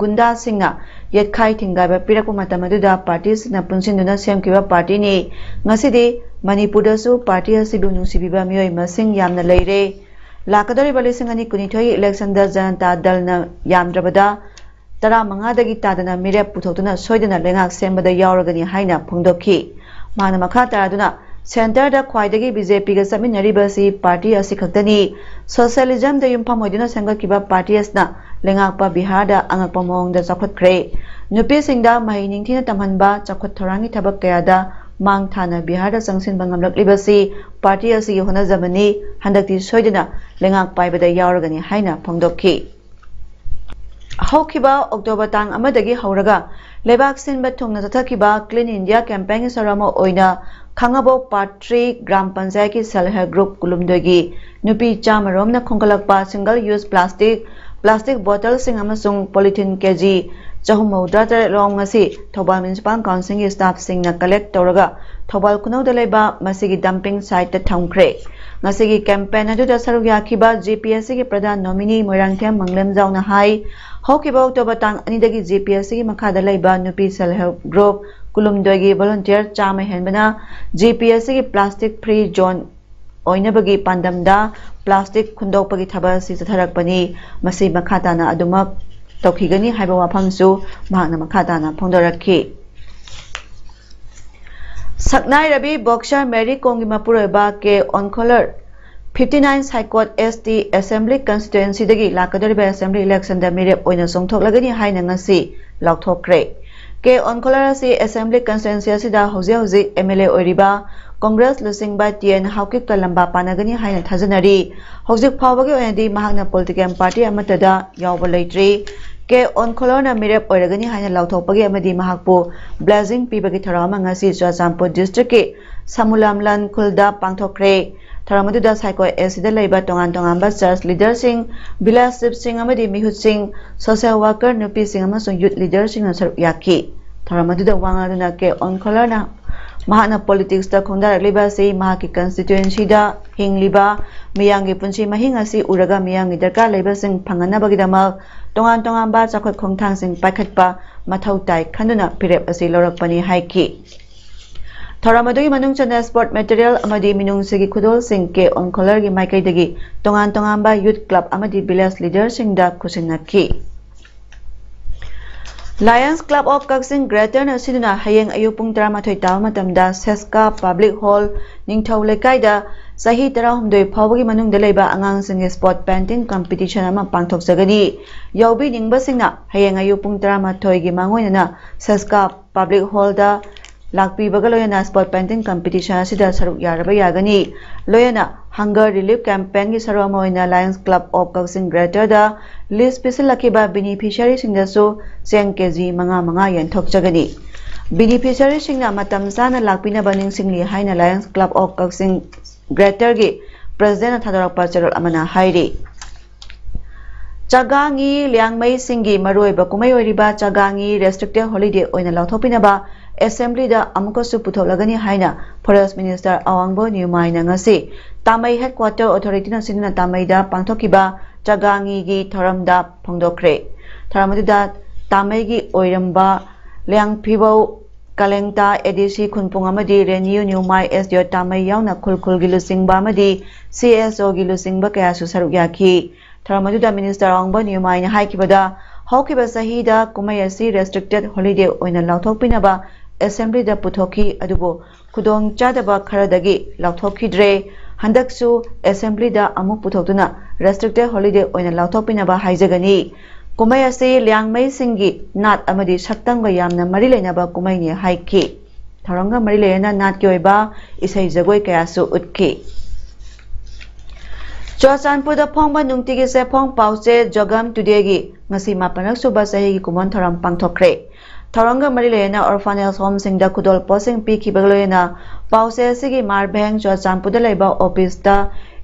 ꯒꯨꯟꯗꯥꯁꯤꯡꯅ ꯌꯦꯠꯈꯥꯏ ꯊꯤꯡꯒꯥꯏꯕ ꯄꯤꯔꯛꯄ ꯃꯇꯝ ꯑꯗꯨꯗ party ꯁꯤꯡꯅ ꯄꯨꯟꯁꯤꯟꯗꯨꯅ ꯁꯦꯝꯈꯤꯕ party ꯅꯤ꯫ ꯉꯁꯤꯗꯤ ꯃꯅꯤꯄꯨꯔꯗꯁꯨ party ꯑꯁꯤꯕꯨ ꯅꯨꯡꯁꯤꯕꯤꯕ ꯃꯤꯑꯣꯏ ꯃꯁꯤꯡ ꯌꯥꯝꯅ ꯂꯩꯔꯦ꯫ ꯂꯥꯛꯀꯗꯧꯔꯤꯕ ꯂꯤꯁꯤꯡ ꯑꯅꯤ ꯀꯨꯟꯅꯤꯊꯣꯏꯒꯤ election ꯗ ꯖꯅꯇꯥ ꯗꯜꯅ ꯌꯥꯝꯗ꯭ꯔꯕꯗ ꯇꯔꯥꯃꯉꯥꯗꯒꯤ ꯇꯥꯗꯅ ꯃꯤꯔꯦꯞ ꯄꯨꯊꯣꯛꯇꯨꯅ ꯁꯣꯏꯗꯅ ꯂꯩꯉꯥꯛ ꯁꯦꯝꯕꯗ ꯌꯥꯎꯔꯒꯅꯤ ꯍꯥꯏꯅ ꯐꯣꯡꯗꯣꯛꯈꯤ꯫ ꯃꯍꯥꯛꯅ ꯃꯈꯥ ꯇꯥꯔꯗꯨꯅ, centre ꯗ ꯈ꯭ꯋꯥꯏꯗꯒꯤ B J P ꯒ ꯆꯠꯃꯤꯟꯅꯔꯤꯕ ꯑꯁꯤ party ꯑꯁꯤ ꯈꯛꯇꯅꯤ꯫ Socialism ꯗ ꯌꯨꯝꯐꯝ ꯑꯣꯏꯗꯨꯅ ꯁꯦꯝꯒꯠꯈꯤꯕ party ꯑꯁꯤꯅ ꯂꯩꯉꯥꯛꯄ ꯕꯤꯍꯥꯔꯗ ꯑꯉꯛꯄ ꯃꯑꯣꯡꯗ ꯆꯥꯎꯈꯠꯈ꯭ꯔꯦ꯫ ꯅꯨꯄꯤꯁꯤꯡꯗ ꯃꯍꯩ ꯅꯤꯡꯊꯤꯅ ꯇꯝꯍꯟꯕ, ꯆꯥꯎꯈꯠ ꯊꯧꯔꯥꯡꯒꯤ ꯊꯕꯛ ꯀꯌꯥꯗ ꯃꯥꯡ ꯊꯥꯅ ꯕꯤꯍꯥꯔꯗ ꯆꯪꯁꯤꯟꯕ ꯉꯝꯂꯛꯂꯤꯕꯁꯤ party ꯑꯁꯤꯒꯤ ꯍꯣꯠꯅꯖꯃꯅꯤ꯫ ꯍꯟꯗꯛꯇꯤ ꯁꯣꯏꯗꯅ ꯂꯩꯉꯥꯛ ꯄꯥꯏꯕꯗ ꯌꯥꯎꯔꯒꯅꯤ ꯍꯥꯏꯅ ꯐꯣꯡꯗꯣꯛꯈꯤ꯫ ꯍꯧꯈꯤꯕ October ꯇꯥꯡ ꯑꯃꯗꯒꯤ ꯍꯧꯔꯒ ꯂꯩꯕꯥꯛ ꯁꯤꯟꯕ ꯊꯨꯡꯅ ꯆꯠꯊꯈꯤꯕ Clean India campaign ꯒꯤ ꯁꯔꯨꯛ ꯑꯃ ꯑꯣꯏꯅ ꯈꯥꯡꯉꯕꯣꯛ Part three ꯒ꯭ꯔꯥꯝ ꯄꯟꯆꯥꯌꯠꯀꯤ self help group ꯀꯨꯂꯨꯝꯗꯣꯏꯒꯤ ꯅꯨꯄꯤ ꯆꯥꯝꯃ ꯔꯣꯝꯅ ꯈꯣꯝꯒꯠꯂꯛꯄ single use plastic, plastic bottle ꯁꯤꯡ ꯑꯃꯁꯨꯡ polythene K G ꯆꯍꯨꯝ ꯃꯧꯗ꯭ꯔꯥ ꯇꯔꯦꯠ ꯔꯣꯝ ꯉꯁꯤ ꯊꯧꯕꯥꯜ Municipal Council ꯒꯤ staff ꯁꯤꯡꯅ collect ꯇꯧꯔꯒ ꯊꯧꯕꯥꯜ ꯈꯨꯅꯧꯗ ꯂꯩꯕ ꯃꯁꯤꯒꯤ dumping site ꯇ ꯊꯝꯈ꯭ꯔꯦ꯫ ꯉꯁꯤꯒꯤ campaign ꯑꯗꯨꯗ ꯁꯔꯨꯛ ꯌꯥꯈꯤꯕ G P S C ꯒꯤ ꯄ꯭ꯔꯙꯥꯟ ꯅꯣꯃꯤꯅꯤ ꯃꯣꯏꯔꯥꯡꯊꯦꯝ ꯃꯪꯂꯦꯝꯖꯥꯎꯅ ꯍꯥꯏ, ꯍꯧꯈꯤꯕ October ꯇꯥꯡ ꯑꯅꯤꯗꯒꯤ G P S C ꯒꯤ ꯃꯈꯥꯗ ꯂꯩꯕ ꯅꯨꯄꯤ self help group ꯀꯨꯂꯨꯝꯗꯣꯏꯒꯤ volunteer ꯆꯥꯝꯃ ꯍꯦꯟꯕꯅ G P S C ꯒꯤ plastic free zone ꯑꯣꯏꯅꯕꯒꯤ ꯄꯥꯟꯗꯝꯗ plastic ꯈꯨꯟꯗꯣꯛꯄꯒꯤ ꯊꯕꯛ ꯑꯁꯤ ꯆꯠꯊꯔꯛꯄꯅꯤ꯫ ꯃꯁꯤ ꯃꯈꯥ ꯇꯥꯅ ꯑꯗꯨꯃꯛ ꯇꯧꯈꯤꯒꯅꯤ ꯍꯥꯏꯕ ꯋꯥꯐꯝꯁꯨ ꯃꯍꯥꯛꯅ ꯃꯈꯥ ꯇꯥꯅ ꯐꯣꯡꯗꯣꯔꯛꯈꯤ꯫ ꯁꯛꯅꯥꯏꯔꯕꯤ boxer ꯃꯦꯔꯤ ꯀꯣꯝꯒꯤ ꯃꯄꯨꯔꯣꯏꯕ ꯀꯦ ꯑꯣꯟꯈꯣꯂꯔ fifty nine ꯁꯥꯏꯀꯣꯠ S T Assembly Constituencyꯗꯒꯤ ꯂꯥꯛꯀꯗꯧꯔꯤꯕ Assembly Electionꯗ ꯃꯤꯔꯦꯞ ꯑꯣꯏꯅ ꯆꯣꯡꯊꯣꯛꯂꯒꯅꯤ ꯍꯥꯏꯅ ꯉꯁꯤ ꯂꯥꯎꯊꯣꯛꯈ꯭ꯔꯦ꯫ ꯀꯦ ꯑꯣꯟꯈꯣꯂꯔ ꯑꯁꯤ Assembly Constituency ꯑꯁꯤꯗ ꯍꯧꯖꯤꯛ ꯍꯧꯖꯤꯛ M L A ꯑꯣꯏꯔꯤꯕ Congress ꯂꯨꯆꯤꯡꯕ T N ꯍꯥꯎꯀꯤꯞꯀ ꯂꯝꯕꯥ ꯄꯥꯅꯒꯅꯤ ꯍꯥꯏꯅ ꯊꯥꯖꯅꯔꯤ꯫ ꯍꯧꯖꯤꯛ ꯐꯥꯎꯕꯒꯤ ꯑꯣꯏꯅꯗꯤ ꯃꯍꯥꯛꯅ political party ꯑꯃꯠꯇꯗ ꯌꯥꯎꯕ ꯂꯩꯇ꯭ꯔꯤ꯫ ꯀꯦ ꯑꯣꯟꯈꯣꯂꯔꯅ ꯃꯤꯔꯦꯞ ꯑꯣꯏꯔꯒꯅꯤ ꯍꯥꯏꯅ ꯂꯥꯎꯊꯣꯛꯄꯒꯤ ꯑꯃꯗꯤ ꯃꯍꯥꯛꯄꯨ blessing ꯄꯤꯕꯒꯤ ꯊꯧꯔꯝ ꯑꯃ ꯉꯁꯤ ꯆꯨꯔꯆꯥꯟꯄꯨꯔ districtꯀꯤ ꯁꯃꯨꯂꯥꯝꯂꯥꯟ ꯈꯨꯜꯗ ꯄꯥꯡꯊꯣꯛꯈ꯭ꯔꯦ꯫ ꯊꯧꯔꯝ ꯑꯗꯨꯗ ꯁꯥꯏꯀꯣ S Tꯗ ꯂꯩꯕ ꯇꯣꯉꯥꯟ ꯇꯣꯉꯥꯟꯕ church leaderꯁꯤꯡ, village chiefꯁꯤꯡ ꯑꯃꯗꯤ ꯃꯤꯍꯨꯠꯁꯤꯡ, social worker ꯅꯨꯄꯤꯁꯤꯡ ꯑꯃꯁꯨꯡ youth leaderꯁꯤꯡꯅ ꯁꯔꯨꯛ ꯌꯥꯈꯤ꯫ ꯊꯧꯔꯝ ꯑꯗꯨꯗ ꯋꯥ ꯉꯥꯡꯗꯨꯅ ꯀꯦ ꯑꯣꯟꯈꯣꯂꯔꯅ ꯃꯍꯥꯛꯅ politicsꯇ ꯈꯣꯡꯗꯥꯔꯛꯂꯤꯕ ꯑꯁꯤ ꯃꯍꯥꯛꯀꯤ constituencyꯗ ꯍꯤꯡꯂꯤꯕ ꯃꯤꯌꯥꯝꯒꯤ ꯄꯨꯟꯁꯤ ꯃꯍꯤꯡ ꯑꯁꯤ ꯎꯔꯒ ꯃꯤꯌꯥꯝꯒꯤ ꯗꯔꯀꯥꯔ ꯂꯩꯕꯁꯤꯡ ꯐꯪꯍꯟꯅꯕꯒꯤꯗꯃꯛ ꯇꯣꯉꯥꯟ ꯇꯣꯉꯥꯟꯕ ꯆꯥꯎꯈꯠ ꯈꯣꯡꯊꯥꯡꯁꯤꯡ ꯄꯥꯏꯈꯠꯄ ꯃꯊꯧ ꯇꯥꯏ ꯈꯟꯗꯨꯅ ꯐꯤꯔꯦꯞ ꯑꯁꯤ ꯂꯧꯔꯛꯄꯅꯤ ꯍꯥꯏꯈꯤ꯫ ꯊꯧꯔꯝ ꯑꯗꯨꯒꯤ ꯃꯅꯨꯡ ꯆꯟꯅ sport material ꯑꯃꯗꯤ ꯃꯤꯅꯨꯡꯁꯤꯒꯤ ꯈꯨꯗꯣꯜꯁꯤꯡ ꯀꯦ ꯑꯣꯟꯈꯣꯂꯔꯒꯤ ꯃꯥꯏꯀꯩꯗꯒꯤ ꯇꯣꯉꯥꯟ ꯇꯣꯉꯥꯟꯕ youth club ꯑꯃꯗꯤ village leaderꯁꯤꯡꯗ ꯈꯨꯠꯁꯤꯟꯅꯈꯤ꯫ Lions Club of Kakching Greaterꯅ ꯁꯤꯟꯗꯨꯅ ꯍꯌꯦꯡ ꯑꯌꯨꯛ ꯄꯨꯡ ꯇꯔꯥꯃꯥꯊꯣꯏ ꯇꯥꯕ ꯃꯇꯝꯗ ꯁꯦꯁꯀꯥ Public Hall, ꯅꯤꯡꯊꯧ ꯂꯩꯀꯥꯏꯗ ꯆꯍꯤ ꯇꯔꯥꯍꯨꯝꯗꯣꯏ ꯐꯥꯎꯕꯒꯤ ꯃꯅꯨꯡꯗ ꯂꯩꯕ ꯑꯉꯥꯡꯁꯤꯡꯒꯤ sport painting competition ꯑꯃ ꯄꯥꯡꯊꯣꯛꯆꯒꯅꯤ꯫ ꯌꯥꯎꯕꯤꯅꯤꯡꯕꯁꯤꯡꯅ ꯍꯌꯦꯡ ꯑꯌꯨꯛ ꯄꯨꯡ ꯇꯔꯥꯃꯥꯊꯣꯏꯒꯤ ꯃꯥꯡꯑꯣꯏꯅꯅ ꯁꯦꯁꯀꯥ Public Hallꯗ ꯂꯥꯛꯄꯤꯕꯒ ꯂꯣꯏꯅꯅ sport painting competition ꯑꯁꯤꯗ ꯁꯔꯨꯛ ꯌꯥꯔꯕ ꯌꯥꯒꯅꯤ꯫ ꯂꯣꯏꯅꯅ hunger relief campaignꯒꯤ ꯁꯔꯨꯛ ꯑꯃ ꯑꯣꯏꯅ Lions Club of Kakching Greaterꯗ list ꯄꯤꯁꯤꯜꯂꯛꯈꯤꯕ beneficiaryꯁꯤꯡꯗꯁꯨ ꯆꯦꯡ KG ꯃꯉꯥ ꯃꯉꯥ ꯌꯦꯟꯊꯣꯛꯆꯒꯅꯤ꯫ Beneficiaryꯁꯤꯡꯅ ꯃꯇꯝ ꯆꯥꯅ ꯂꯥꯛꯄꯤꯅꯕ ꯅꯤꯡꯁꯤꯡꯂꯤ ꯍꯥꯏꯅ Lions Club of Kakching Greaterꯒꯤ presidentꯅ ꯊꯥꯗꯣꯔꯛꯄ ꯆꯦꯔꯣꯜ ꯑꯃꯅ ꯍꯥꯏꯔꯤ꯫ ꯆꯥꯒꯥꯡꯒꯤ ꯂꯤꯌꯥꯡꯃꯩꯁꯤꯡꯒꯤ ꯃꯔꯨꯑꯣꯏꯕ ꯀꯨꯝꯍꯩ ꯑꯣꯏꯔꯤꯕ ꯆꯥꯒꯥꯡꯒꯤ restricted holiday ꯑꯣꯏꯅ ꯂꯥꯎꯊꯣꯛꯄꯤꯅꯕ assemblyꯗ ꯑꯃꯨꯛꯀꯁꯨ ꯄꯨꯊꯣꯛꯂꯒꯅꯤ ꯍꯥꯏꯅ Forest Minister ꯑꯋꯥꯡꯕ ꯅ꯭ꯌꯨꯃꯥꯏꯅ ꯉꯁꯤ ꯇꯥꯃꯩ headquarter authorityꯅ ꯁꯤꯟꯗꯨꯅ ꯇꯥꯃꯩꯗ ꯄꯥꯡꯊꯣꯛꯈꯤꯕ ꯆꯥꯒꯥꯡꯒꯤ ꯊꯧꯔꯝꯗ ꯐꯣꯡꯗꯣꯛꯈ꯭ꯔꯦ꯫ ꯊꯧꯔꯝ ꯑꯗꯨꯗ ꯇꯥꯃꯩꯒꯤ ꯑꯣꯏꯔꯝꯕ ꯂꯤꯌꯥꯡꯐꯤꯕꯧ ꯀꯂꯦꯡꯇꯥ, ADC ꯈꯨꯟꯄꯨꯡ ꯑꯃꯗꯤ ꯔꯦꯅꯤꯌꯨ ꯅ꯭ꯌꯨꯃꯥꯏ SDO ꯇꯥꯃꯩ ꯌꯥꯎꯅ ꯈꯨꯜ ꯈꯨꯜꯒꯤ ꯂꯨꯆꯤꯡꯕ ꯑꯃꯗꯤ CSOꯒꯤ ꯂꯨꯆꯤꯡꯕ ꯀꯌꯥꯁꯨ ꯁꯔꯨꯛ ꯌꯥꯈꯤ꯫ ꯊꯧꯔꯝ ꯑꯗꯨꯗ Minister ꯑꯋꯥꯡꯕ ꯅ꯭ꯌꯨꯃꯥꯏꯅ ꯍꯥꯏꯈꯤꯕꯗ, ꯍꯧꯈꯤꯕ ꯆꯍꯤꯗ ꯀꯨꯝꯍꯩ ꯑꯁꯤ restricted holiday ꯑꯣꯏꯅ ꯂꯥꯎꯊꯣꯛꯄꯤꯅꯕ Assembly ꯗ ꯄꯨꯊꯣꯛꯈꯤ, ꯑꯗꯨꯕꯨ ꯈꯨꯗꯣꯡ ꯆꯥꯗꯕ ꯈꯔꯗꯒꯤ ꯂꯥꯎꯊꯣꯛꯈꯤꯗ꯭ꯔꯦ꯫ ꯍꯟꯗꯛꯁꯨ Assembly ꯗ ꯑꯃꯨꯛ ꯄꯨꯊꯣꯛꯇꯨꯅ restricted holiday ꯑꯣꯏꯅ ꯂꯥꯎꯊꯣꯛꯄꯤꯅꯕ ꯍꯥꯏꯖꯒꯅꯤ꯫ ꯀꯨꯝꯍꯩ ꯑꯁꯤ ꯂꯤꯌꯥꯡꯃꯩꯁꯤꯡꯒꯤ ꯅꯥꯠ ꯑꯃꯗꯤ ꯁꯛꯇꯝꯒ ꯌꯥꯝꯅ ꯃꯔꯤ ꯂꯩꯅꯕ ꯀꯨꯝꯍꯩꯅꯤ ꯍꯥꯏꯈꯤ꯫ ꯊꯧꯔꯝꯒ ꯃꯔꯤ ꯂꯩꯅꯅ ꯅꯥꯠꯀꯤ ꯑꯣꯏꯕ ꯏꯁꯩ ꯖꯒꯣꯏ ꯀꯌꯥꯁꯨ ꯎꯠꯈꯤ꯫ ꯆꯨꯔꯆꯥꯟꯄꯨꯔꯗ ꯐꯣꯡꯕ ꯅꯨꯡꯇꯤꯒꯤ ꯆꯦꯐꯣꯡ ꯄꯥꯎꯆꯦ ꯖꯣꯒꯝ ꯇꯨꯗꯦꯒꯤ ꯉꯁꯤ ꯃꯥꯄꯟꯔꯛ ꯁꯨꯕ ꯆꯍꯤꯒꯤ ꯀꯨꯝꯑꯣꯟ ꯊꯧꯔꯝ ꯄꯥꯡꯊꯣꯛꯈ꯭ꯔꯦ꯫ ꯊꯧꯔꯝꯒ ꯃꯔꯤ ꯂꯩꯅꯅ orphanage home ꯁꯤꯡꯗ ꯈꯨꯗꯣꯜ ꯄꯣꯠꯁꯤꯡ ꯄꯤꯈꯤꯕꯒ ꯂꯣꯏꯅꯅ ꯄꯥꯎꯆꯦ ꯑꯁꯤꯒꯤ ꯃꯥꯔꯚꯦꯡ ꯆꯨꯔꯆꯥꯟꯄꯨꯔꯗ ꯂꯩꯕ office ꯇ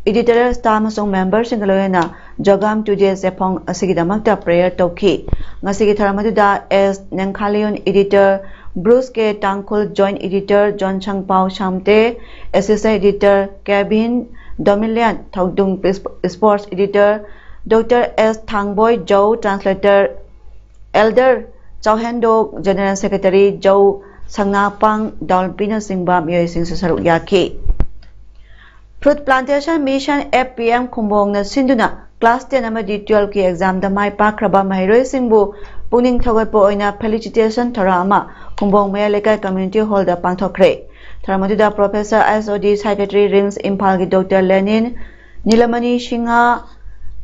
editorial staff ꯑꯃꯁꯨꯡ member ꯁꯤꯡꯒ ꯂꯣꯏꯅꯅ ꯖꯣꯒꯝ ꯇꯨꯗꯦ ꯆꯦꯐꯣꯡ ꯑꯁꯤꯒꯤꯗꯃꯛꯇ prayer ꯇꯧꯈꯤ꯫ ꯉꯁꯤꯒꯤ ꯊꯧꯔꯝ ꯑꯗꯨꯗ S Nengkhaliyun editor, Bruce K Tangkhul joint editor, Jonsangpau Samte assistant editor, Kevin Domilian Thoudung sports editor, doctor S Thangboi Zou translator, elder Chaohendok general secretary, Zou ꯁꯪꯅꯥꯄꯥꯡ ꯗꯥꯎꯜꯄꯤꯅꯆꯤꯡꯕ ꯃꯤꯑꯣꯏꯁꯤꯡꯁꯨ ꯁꯔꯨꯛ ꯌꯥꯈꯤ꯫ Fruit Plantation Mission F P M ꯈꯨꯝꯕꯣꯡꯅ ꯁꯤꯟꯗꯨꯅ class ten ꯑꯃꯗꯤ twelve ꯀꯤ exam ꯗ ꯃꯥꯏ ꯄꯥꯛꯈ꯭ꯔꯕ ꯃꯍꯩꯔꯣꯏꯁꯤꯡꯕꯨ ꯄꯨꯛꯅꯤꯡ ꯊꯧꯒꯠꯄ ꯑꯣꯏꯅ felicitation ꯊꯧꯔꯝ ꯑꯃ ꯈꯨꯝꯕꯣꯡ ꯃꯌꯥꯏ ꯂꯩꯀꯥꯏ community hall ꯗ ꯄꯥꯡꯊꯣꯛꯈ꯭ꯔꯦ꯫ ꯊꯧꯔꯝ ꯑꯗꯨꯗ Professor S O D, Secretary, RIMS ꯏꯝꯐꯥꯜꯒꯤ doctor Lenin, Nilamani Singh,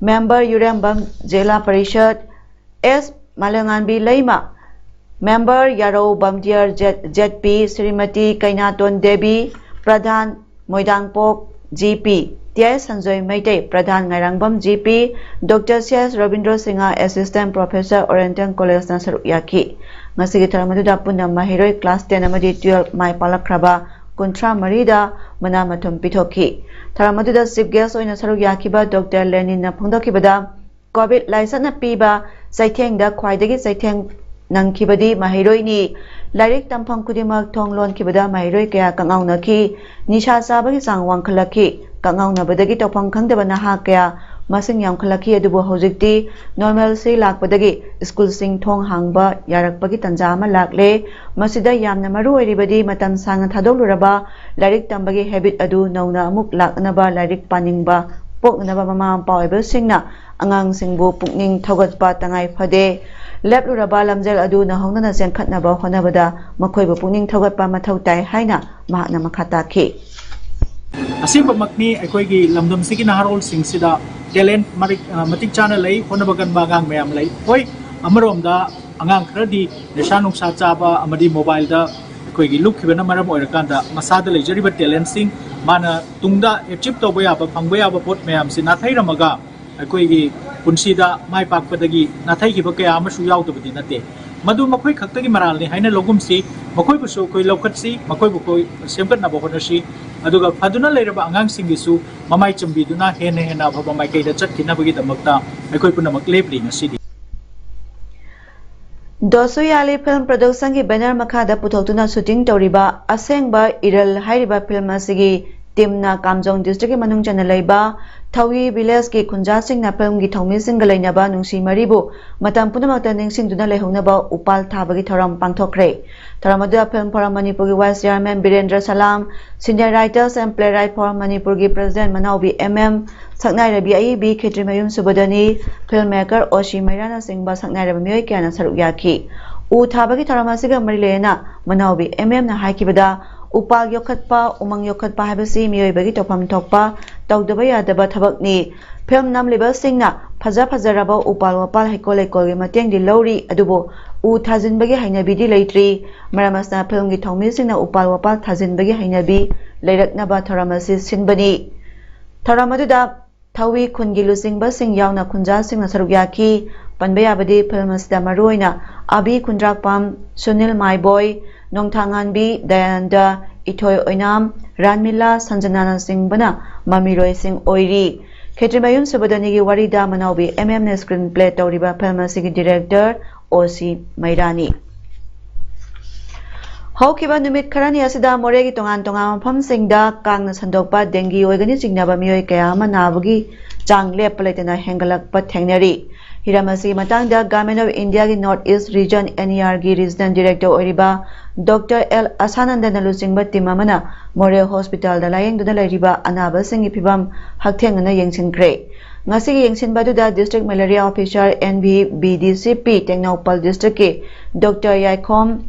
member Yurembam zila parishad, S Malemnganbi Leima, member Yarou Bamdiyar Z P, Shrimati Keinatong Devi, pradhan Moidangpok G P, T I Sanjoy Meitei, pradhan Ngairangbam G P, doctor C S ꯔꯕꯤꯟꯗ꯭ꯔꯣ Singh, assistant professor Oriental College ꯅ ꯁꯔꯨꯛ ꯌꯥꯈꯤ꯫ ꯉꯁꯤꯒꯤ ꯊꯧꯔꯝ ꯑꯗꯨꯗ ꯄꯨꯟꯅ ꯃꯍꯩꯔꯣꯏ class ten ꯑꯃꯗꯤ twelve ꯃꯥꯏ ꯄꯥꯛꯂꯛꯈ꯭ꯔꯕ ꯀꯨꯟꯊ꯭ꯔꯥ ꯃꯔꯤꯗ ꯃꯅꯥ ꯃꯊꯨꯝ ꯄꯤꯊꯣꯛꯈꯤ꯫ ꯊꯧꯔꯝ ꯑꯗꯨꯗ chief guest ꯑꯣꯏꯅ ꯁꯔꯨꯛ ꯌꯥꯈꯤꯕ ꯗꯣꯛꯇꯔ ꯂꯦꯅꯤꯟꯅ ꯐꯣꯡꯗꯣꯛꯈꯤꯕꯗ, COVID ꯂꯥꯏꯆꯠꯅ ꯄꯤꯕ ꯆꯩꯊꯦꯡꯗ ꯈ꯭ꯋꯥꯏꯗꯒꯤ ꯆꯩꯊꯦꯡ ꯅꯪꯈꯤꯕꯗꯤ ꯃꯍꯩꯔꯣꯏꯅꯤ꯫ ꯂꯥꯏꯔꯤꯛ ꯇꯝꯐꯝ ꯈꯨꯗꯤꯡꯃꯛ ꯊꯣꯡ ꯂꯣꯟꯈꯤꯕꯗ ꯃꯍꯩꯔꯣꯏ ꯀꯌꯥ ꯀꯛꯉꯥꯎꯅꯈꯤ꯫ ꯅꯤꯁꯥ ꯆꯥꯕꯒꯤ ꯆꯥꯡ ꯋꯥꯡꯈꯠꯂꯛꯈꯤ꯫ ꯀꯛꯉꯥꯎꯅꯕꯗꯒꯤ ꯇꯧꯐꯝ ꯈꯪꯗꯕ ꯅꯍꯥ ꯀꯌꯥ ꯃꯁꯤꯡ ꯌꯥꯝꯈꯠꯂꯛꯈꯤ꯫ ꯑꯗꯨꯕꯨ ꯍꯧꯖꯤꯛꯇꯤ normalcy ꯂꯥꯛꯄꯗꯒꯤ school ꯁꯤꯡ ꯊꯣꯡ ꯍꯥꯡꯕ ꯌꯥꯔꯛꯄꯒꯤ ꯇꯥꯟꯖꯥ ꯑꯃ ꯂꯥꯛꯂꯦ꯫ ꯃꯁꯤꯗ ꯌꯥꯝꯅ ꯃꯔꯨ ꯑꯣꯏꯔꯤꯕꯗꯤ ꯃꯇꯝ ꯁꯥꯡꯅ ꯊꯥꯗꯣꯛꯂꯨꯔꯕ ꯂꯥꯏꯔꯤꯛ ꯇꯝꯕꯒꯤ habit ꯑꯗꯨ ꯅꯧꯅ ꯑꯃꯨꯛ ꯂꯥꯛꯅꯅꯕ, ꯂꯥꯏꯔꯤꯛ ꯄꯥꯅꯤꯡꯕ ꯄꯣꯛꯅꯅꯕ ꯃꯃꯥ ꯃꯄꯥ ꯑꯣꯏꯕꯁꯤꯡꯅ ꯑꯉꯥꯡꯁꯤꯡꯕꯨ ꯄꯨꯛꯅꯤꯡ ꯊꯧꯒꯠꯄ ꯇꯉꯥꯏ ꯐꯗꯦ꯫ ꯂꯦꯞꯂꯨꯔꯕ ꯂꯝꯖꯦꯜ ꯑꯗꯨ ꯅꯧꯍꯧꯅꯅ ꯆꯦꯟꯈꯠꯅꯕ ꯍꯣꯠꯅꯕꯗ ꯃꯈꯣꯏꯕꯨ ꯄꯨꯛꯅꯤꯡ ꯊꯧꯒꯠꯄ ꯃꯊꯧ ꯇꯥꯏ ꯍꯥꯏꯅ ꯃꯍꯥꯛꯅ ꯃꯈꯥ ꯇꯥꯈꯤ꯫ ꯑꯁꯦꯡꯕꯃꯛꯅꯤ, ꯑꯩꯈꯣꯏꯒꯤ ꯂꯝꯗꯝꯁꯤꯒꯤ ꯅꯍꯥꯔꯣꯜꯁꯤꯡꯁꯤꯗ talent ꯃꯔꯤꯛ-, ꯑ, ꯃꯇꯤꯛ ꯆꯥꯅ ꯂꯩ, ꯍꯣꯠꯅꯕ ꯀꯟꯕ ꯑꯉꯥꯡ ꯃꯌꯥꯝ ꯂꯩ꯫ ꯍꯣꯏ, ꯑꯃꯔꯣꯝꯗ ꯑꯉꯥꯡ ꯈꯔꯗꯤ ꯅꯤꯁꯥ ꯅꯨꯡꯁꯥ ꯆꯥꯕ ꯑꯃꯗꯤ mobileꯗ ꯑꯩꯈꯣꯏꯒꯤ ꯂꯨꯞꯈꯤꯕꯅ ꯃꯔꯝ ꯑꯣꯏꯔꯀꯥꯟꯗ ꯃꯁꯥꯗ ꯂꯩꯖꯔꯤꯕ talentꯁꯤꯡ ꯃꯥꯅ ꯇꯨꯡꯗ achieve ꯇꯧꯕ ꯌꯥꯕ, ꯐꯪꯕ ꯌꯥꯕ ꯄꯣꯠ ꯃꯌꯥꯝꯁꯤ ꯅꯥꯊꯩꯔꯝꯃꯒ ꯑꯩꯈꯣꯏꯒꯤ ꯄꯨꯟꯁꯤꯗ ꯃꯥꯏ ꯄꯥꯛꯄꯗꯒꯤ ꯅꯥꯊꯩꯈꯤꯕ ꯀꯌꯥ ꯑꯃꯁꯨ ꯌꯥꯎꯗꯕꯗꯤ ꯅꯠꯇꯦ꯫ ꯃꯗꯨ ꯃꯈꯣꯏ ꯈꯛꯇꯒꯤ ꯃꯔꯥꯜꯅꯤ ꯍꯥꯏꯅ ꯂꯧꯒꯨꯝꯁꯤ, ꯃꯈꯣꯏꯕꯨꯁꯨ ꯑꯩꯈꯣꯏ ꯂꯧꯈꯠꯁꯤ, ꯃꯈꯣꯏꯕꯨ ꯑꯩꯈꯣꯏ ꯁꯦꯝꯒꯠꯅꯕ ꯍꯣꯠꯅꯁꯤ꯫ ꯑꯗꯨꯒ ꯐꯗꯨꯅ ꯂꯩꯔꯕ ꯑꯉꯥꯡꯁꯤꯡꯒꯤꯁꯨ ꯃꯃꯥꯏ ꯆꯨꯝꯕꯤꯗꯨꯅ ꯍꯦꯟꯅ ꯍꯦꯟꯅ ꯑꯐꯕ ꯃꯥꯏꯀꯩꯗ ꯆꯠꯈꯤꯅꯕꯒꯤꯗꯃꯛꯇ ꯑꯩꯈꯣꯏ ꯄꯨꯝꯅꯃꯛ ꯂꯦꯞꯂꯤ ꯉꯁꯤꯗꯤ꯫ ꯗꯣꯁꯨꯌꯥꯂꯤ Film Productionꯒꯤ banner ꯃꯈꯥꯗ ꯄꯨꯊꯣꯛꯇꯨꯅ shooting ꯇꯧꯔꯤꯕ ꯑꯁꯦꯡꯕ ꯏꯔꯜ ꯍꯥꯏꯔꯤꯕ film ꯑꯁꯤꯒꯤ teamꯅ ꯀꯥꯝꯖꯣꯡ districtꯀꯤ ꯃꯅꯨꯡ ꯆꯟꯅ ꯂꯩꯕ ꯊꯧꯋꯤ villageꯀꯤ ꯈꯨꯟꯖꯥꯁꯤꯡꯅ filmꯒꯤ ꯊꯧꯃꯤꯁꯤꯡꯒ ꯂꯩꯅꯕ ꯅꯨꯡꯁꯤ ꯃꯔꯤꯕꯨ ꯃꯇꯝ ꯄꯨꯝꯅꯃꯛꯇ ꯅꯤꯡꯁꯤꯡꯗꯨꯅ ꯂꯩꯍꯧꯅꯕ ꯎꯄꯥꯜ ꯊꯥꯕꯒꯤ ꯊꯧꯔꯝ ꯄꯥꯡꯊꯣꯛꯈ꯭ꯔꯦ꯫ ꯊꯧꯔꯝ ꯑꯗꯨꯗ Film Forum ꯃꯅꯤꯄꯨꯔꯒꯤ vice chairman Birendra Salam, Senior Writers and Playwright Forum ꯃꯅꯤꯄꯨꯔꯒꯤ president ꯃꯅꯥꯎꯕꯤ ꯑꯦꯝ ꯑꯦꯝ, ꯁꯛꯅꯥꯏꯔꯕꯤ ꯑꯏꯕꯤ ꯈꯦꯇ꯭ꯔꯤꯃꯌꯨꯝ ꯁꯨꯕꯗꯅꯤ, film maker ꯑꯣꯁꯤ ꯃꯩꯔꯥꯅꯆꯤꯡꯕ ꯁꯛꯅꯥꯏꯔꯕ ꯃꯤꯑꯣꯏ ꯀꯌꯥꯅ ꯁꯔꯨꯛ ꯌꯥꯈꯤ꯫ ꯎ ꯊꯥꯕꯒꯤ ꯊꯧꯔꯝ ꯑꯁꯤꯒ ꯃꯔꯤ ꯂꯩꯅꯅ ꯃꯅꯥꯎꯕꯤ ꯑꯦꯝ ꯑꯦꯝꯅ ꯍꯥꯏꯈꯤꯕꯗ, ꯎꯄꯥꯜ ꯌꯣꯛꯈꯠꯄ, ꯎꯃꯪ ꯌꯣꯛꯈꯠꯄ ꯍꯥꯏꯕꯁꯤ ꯃꯤꯑꯣꯏꯕꯒꯤ ꯇꯧꯐꯝ ꯊꯣꯛꯄ ꯇꯧꯗꯕ ꯌꯥꯗꯕ ꯊꯕꯛꯅꯤ꯫ Film ꯅꯝꯂꯤꯕꯁꯤꯡꯅ ꯐꯖ ꯐꯖꯔꯕ ꯎꯄꯥꯜ ꯋꯥꯄꯥꯜ ꯍꯩꯀꯣꯜ ꯂꯩꯀꯣꯜꯒꯤ ꯃꯇꯦꯡꯗꯤ ꯂꯧꯔꯤ, ꯑꯗꯨꯕꯨ ꯎ ꯊꯥꯖꯤꯟꯕꯒꯤ ꯍꯩꯅꯕꯤꯗꯤ ꯂꯩꯇ꯭ꯔꯤ꯫ ꯃꯔꯝ ꯑꯁꯤꯅ filmꯒꯤ ꯊꯧꯃꯤꯁꯤꯡꯅ ꯎꯄꯥꯜ ꯋꯥꯄꯥꯜ ꯊꯥꯖꯤꯟꯕꯒꯤ ꯍꯩꯅꯕꯤ ꯂꯩꯔꯛꯅꯕ ꯊꯧꯔꯝ ꯑꯁꯤ ꯁꯤꯟꯕꯅꯤ꯫ ꯊꯧꯔꯝ ꯑꯗꯨꯗ ꯊꯧꯋꯤ ꯈꯨꯟꯒꯤ ꯂꯨꯆꯤꯡꯕꯁꯤꯡ ꯌꯥꯎꯅ ꯈꯨꯟꯖꯥꯁꯤꯡꯅ ꯁꯔꯨꯛ ꯌꯥꯈꯤ꯫ ꯄꯟꯕ ꯌꯥꯕꯗꯤ film ꯑꯁꯤꯗ ꯃꯔꯨꯑꯣꯏꯅ ꯑꯕꯤ ꯈꯨꯟꯗ꯭ꯔꯥꯛꯄꯝ, ꯁꯨꯅꯤꯜ ꯃꯥꯏꯕꯣꯏ, ꯅꯣꯡꯊꯥꯉꯥꯟꯕꯤ, ꯗꯌꯥꯅꯟꯗ, ꯏꯊꯣꯏ ꯑꯣꯏꯅꯥꯝ, ꯔꯥꯟꯃꯤꯂꯥ, ꯁꯟꯖꯅꯥꯅꯆꯤꯡꯕꯅ ꯃꯃꯤꯔꯣꯏꯁꯤꯡ ꯑꯣꯏꯔꯤ꯫ ꯈꯦꯇ꯭ꯔꯤꯃꯌꯨꯝ ꯁꯨꯕꯗꯅꯤꯒꯤ ꯋꯥꯔꯤꯗ ꯃꯅꯥꯎꯕꯤ ꯑꯦꯝ ꯑꯦꯝꯅ screenplay ꯇꯧꯔꯤꯕ film ꯑꯁꯤꯒꯤ director ꯑꯣ ꯁꯤ ꯃꯩꯔꯥꯅꯤ꯫ ꯍꯧꯈꯤꯕ ꯅꯨꯃꯤꯠ ꯈꯔꯅꯤ ꯑꯁꯤꯗ ꯃꯣꯔꯦꯒꯤ ꯇꯣꯉꯥꯟ ꯇꯣꯉꯥꯟꯕ ꯃꯐꯝꯁꯤꯡꯗ ꯀꯥꯡꯅ ꯁꯟꯗꯣꯛꯄ dengue ꯑꯣꯏꯒꯅꯤ ꯆꯤꯡꯅꯕ ꯃꯤꯑꯣꯏ ꯀꯌꯥ ꯑꯃ ꯅꯥꯕꯒꯤ ꯆꯥꯡ ꯂꯦꯞꯄ ꯂꯩꯇꯅ ꯍꯦꯟꯒꯠꯂꯛꯄ ꯊꯦꯡꯅꯔꯤ꯫ ꯍꯤꯔꯝ ꯑꯁꯤꯒꯤ ꯃꯇꯥꯡꯗ Government of Indiaꯒꯤ North East Region, NERꯒꯤ Regional Director ꯑꯣꯏꯔꯤꯕ Doctor L ꯑꯁꯥꯅꯟꯗꯅ ꯂꯨꯆꯤꯡꯕ team ꯑꯃꯅ ꯃꯣꯔꯦ hospitalꯗ ꯂꯥꯌꯦꯡꯗꯨꯅ ꯂꯩꯔꯤꯕ ꯑꯅꯥꯕꯁꯤꯡꯒꯤ ꯐꯤꯚꯝ ꯍꯛꯊꯦꯡꯅꯅ ꯌꯦꯡꯁꯤꯟꯈ꯭ꯔꯦ꯫ ꯉꯁꯤꯒꯤ ꯌꯦꯡꯁꯤꯟꯕ ꯑꯗꯨꯗ District Malaria Officer, N V B D C P Tengnoupal Districtꯀꯤ Doctor ꯌꯥꯏꯈꯣꯝ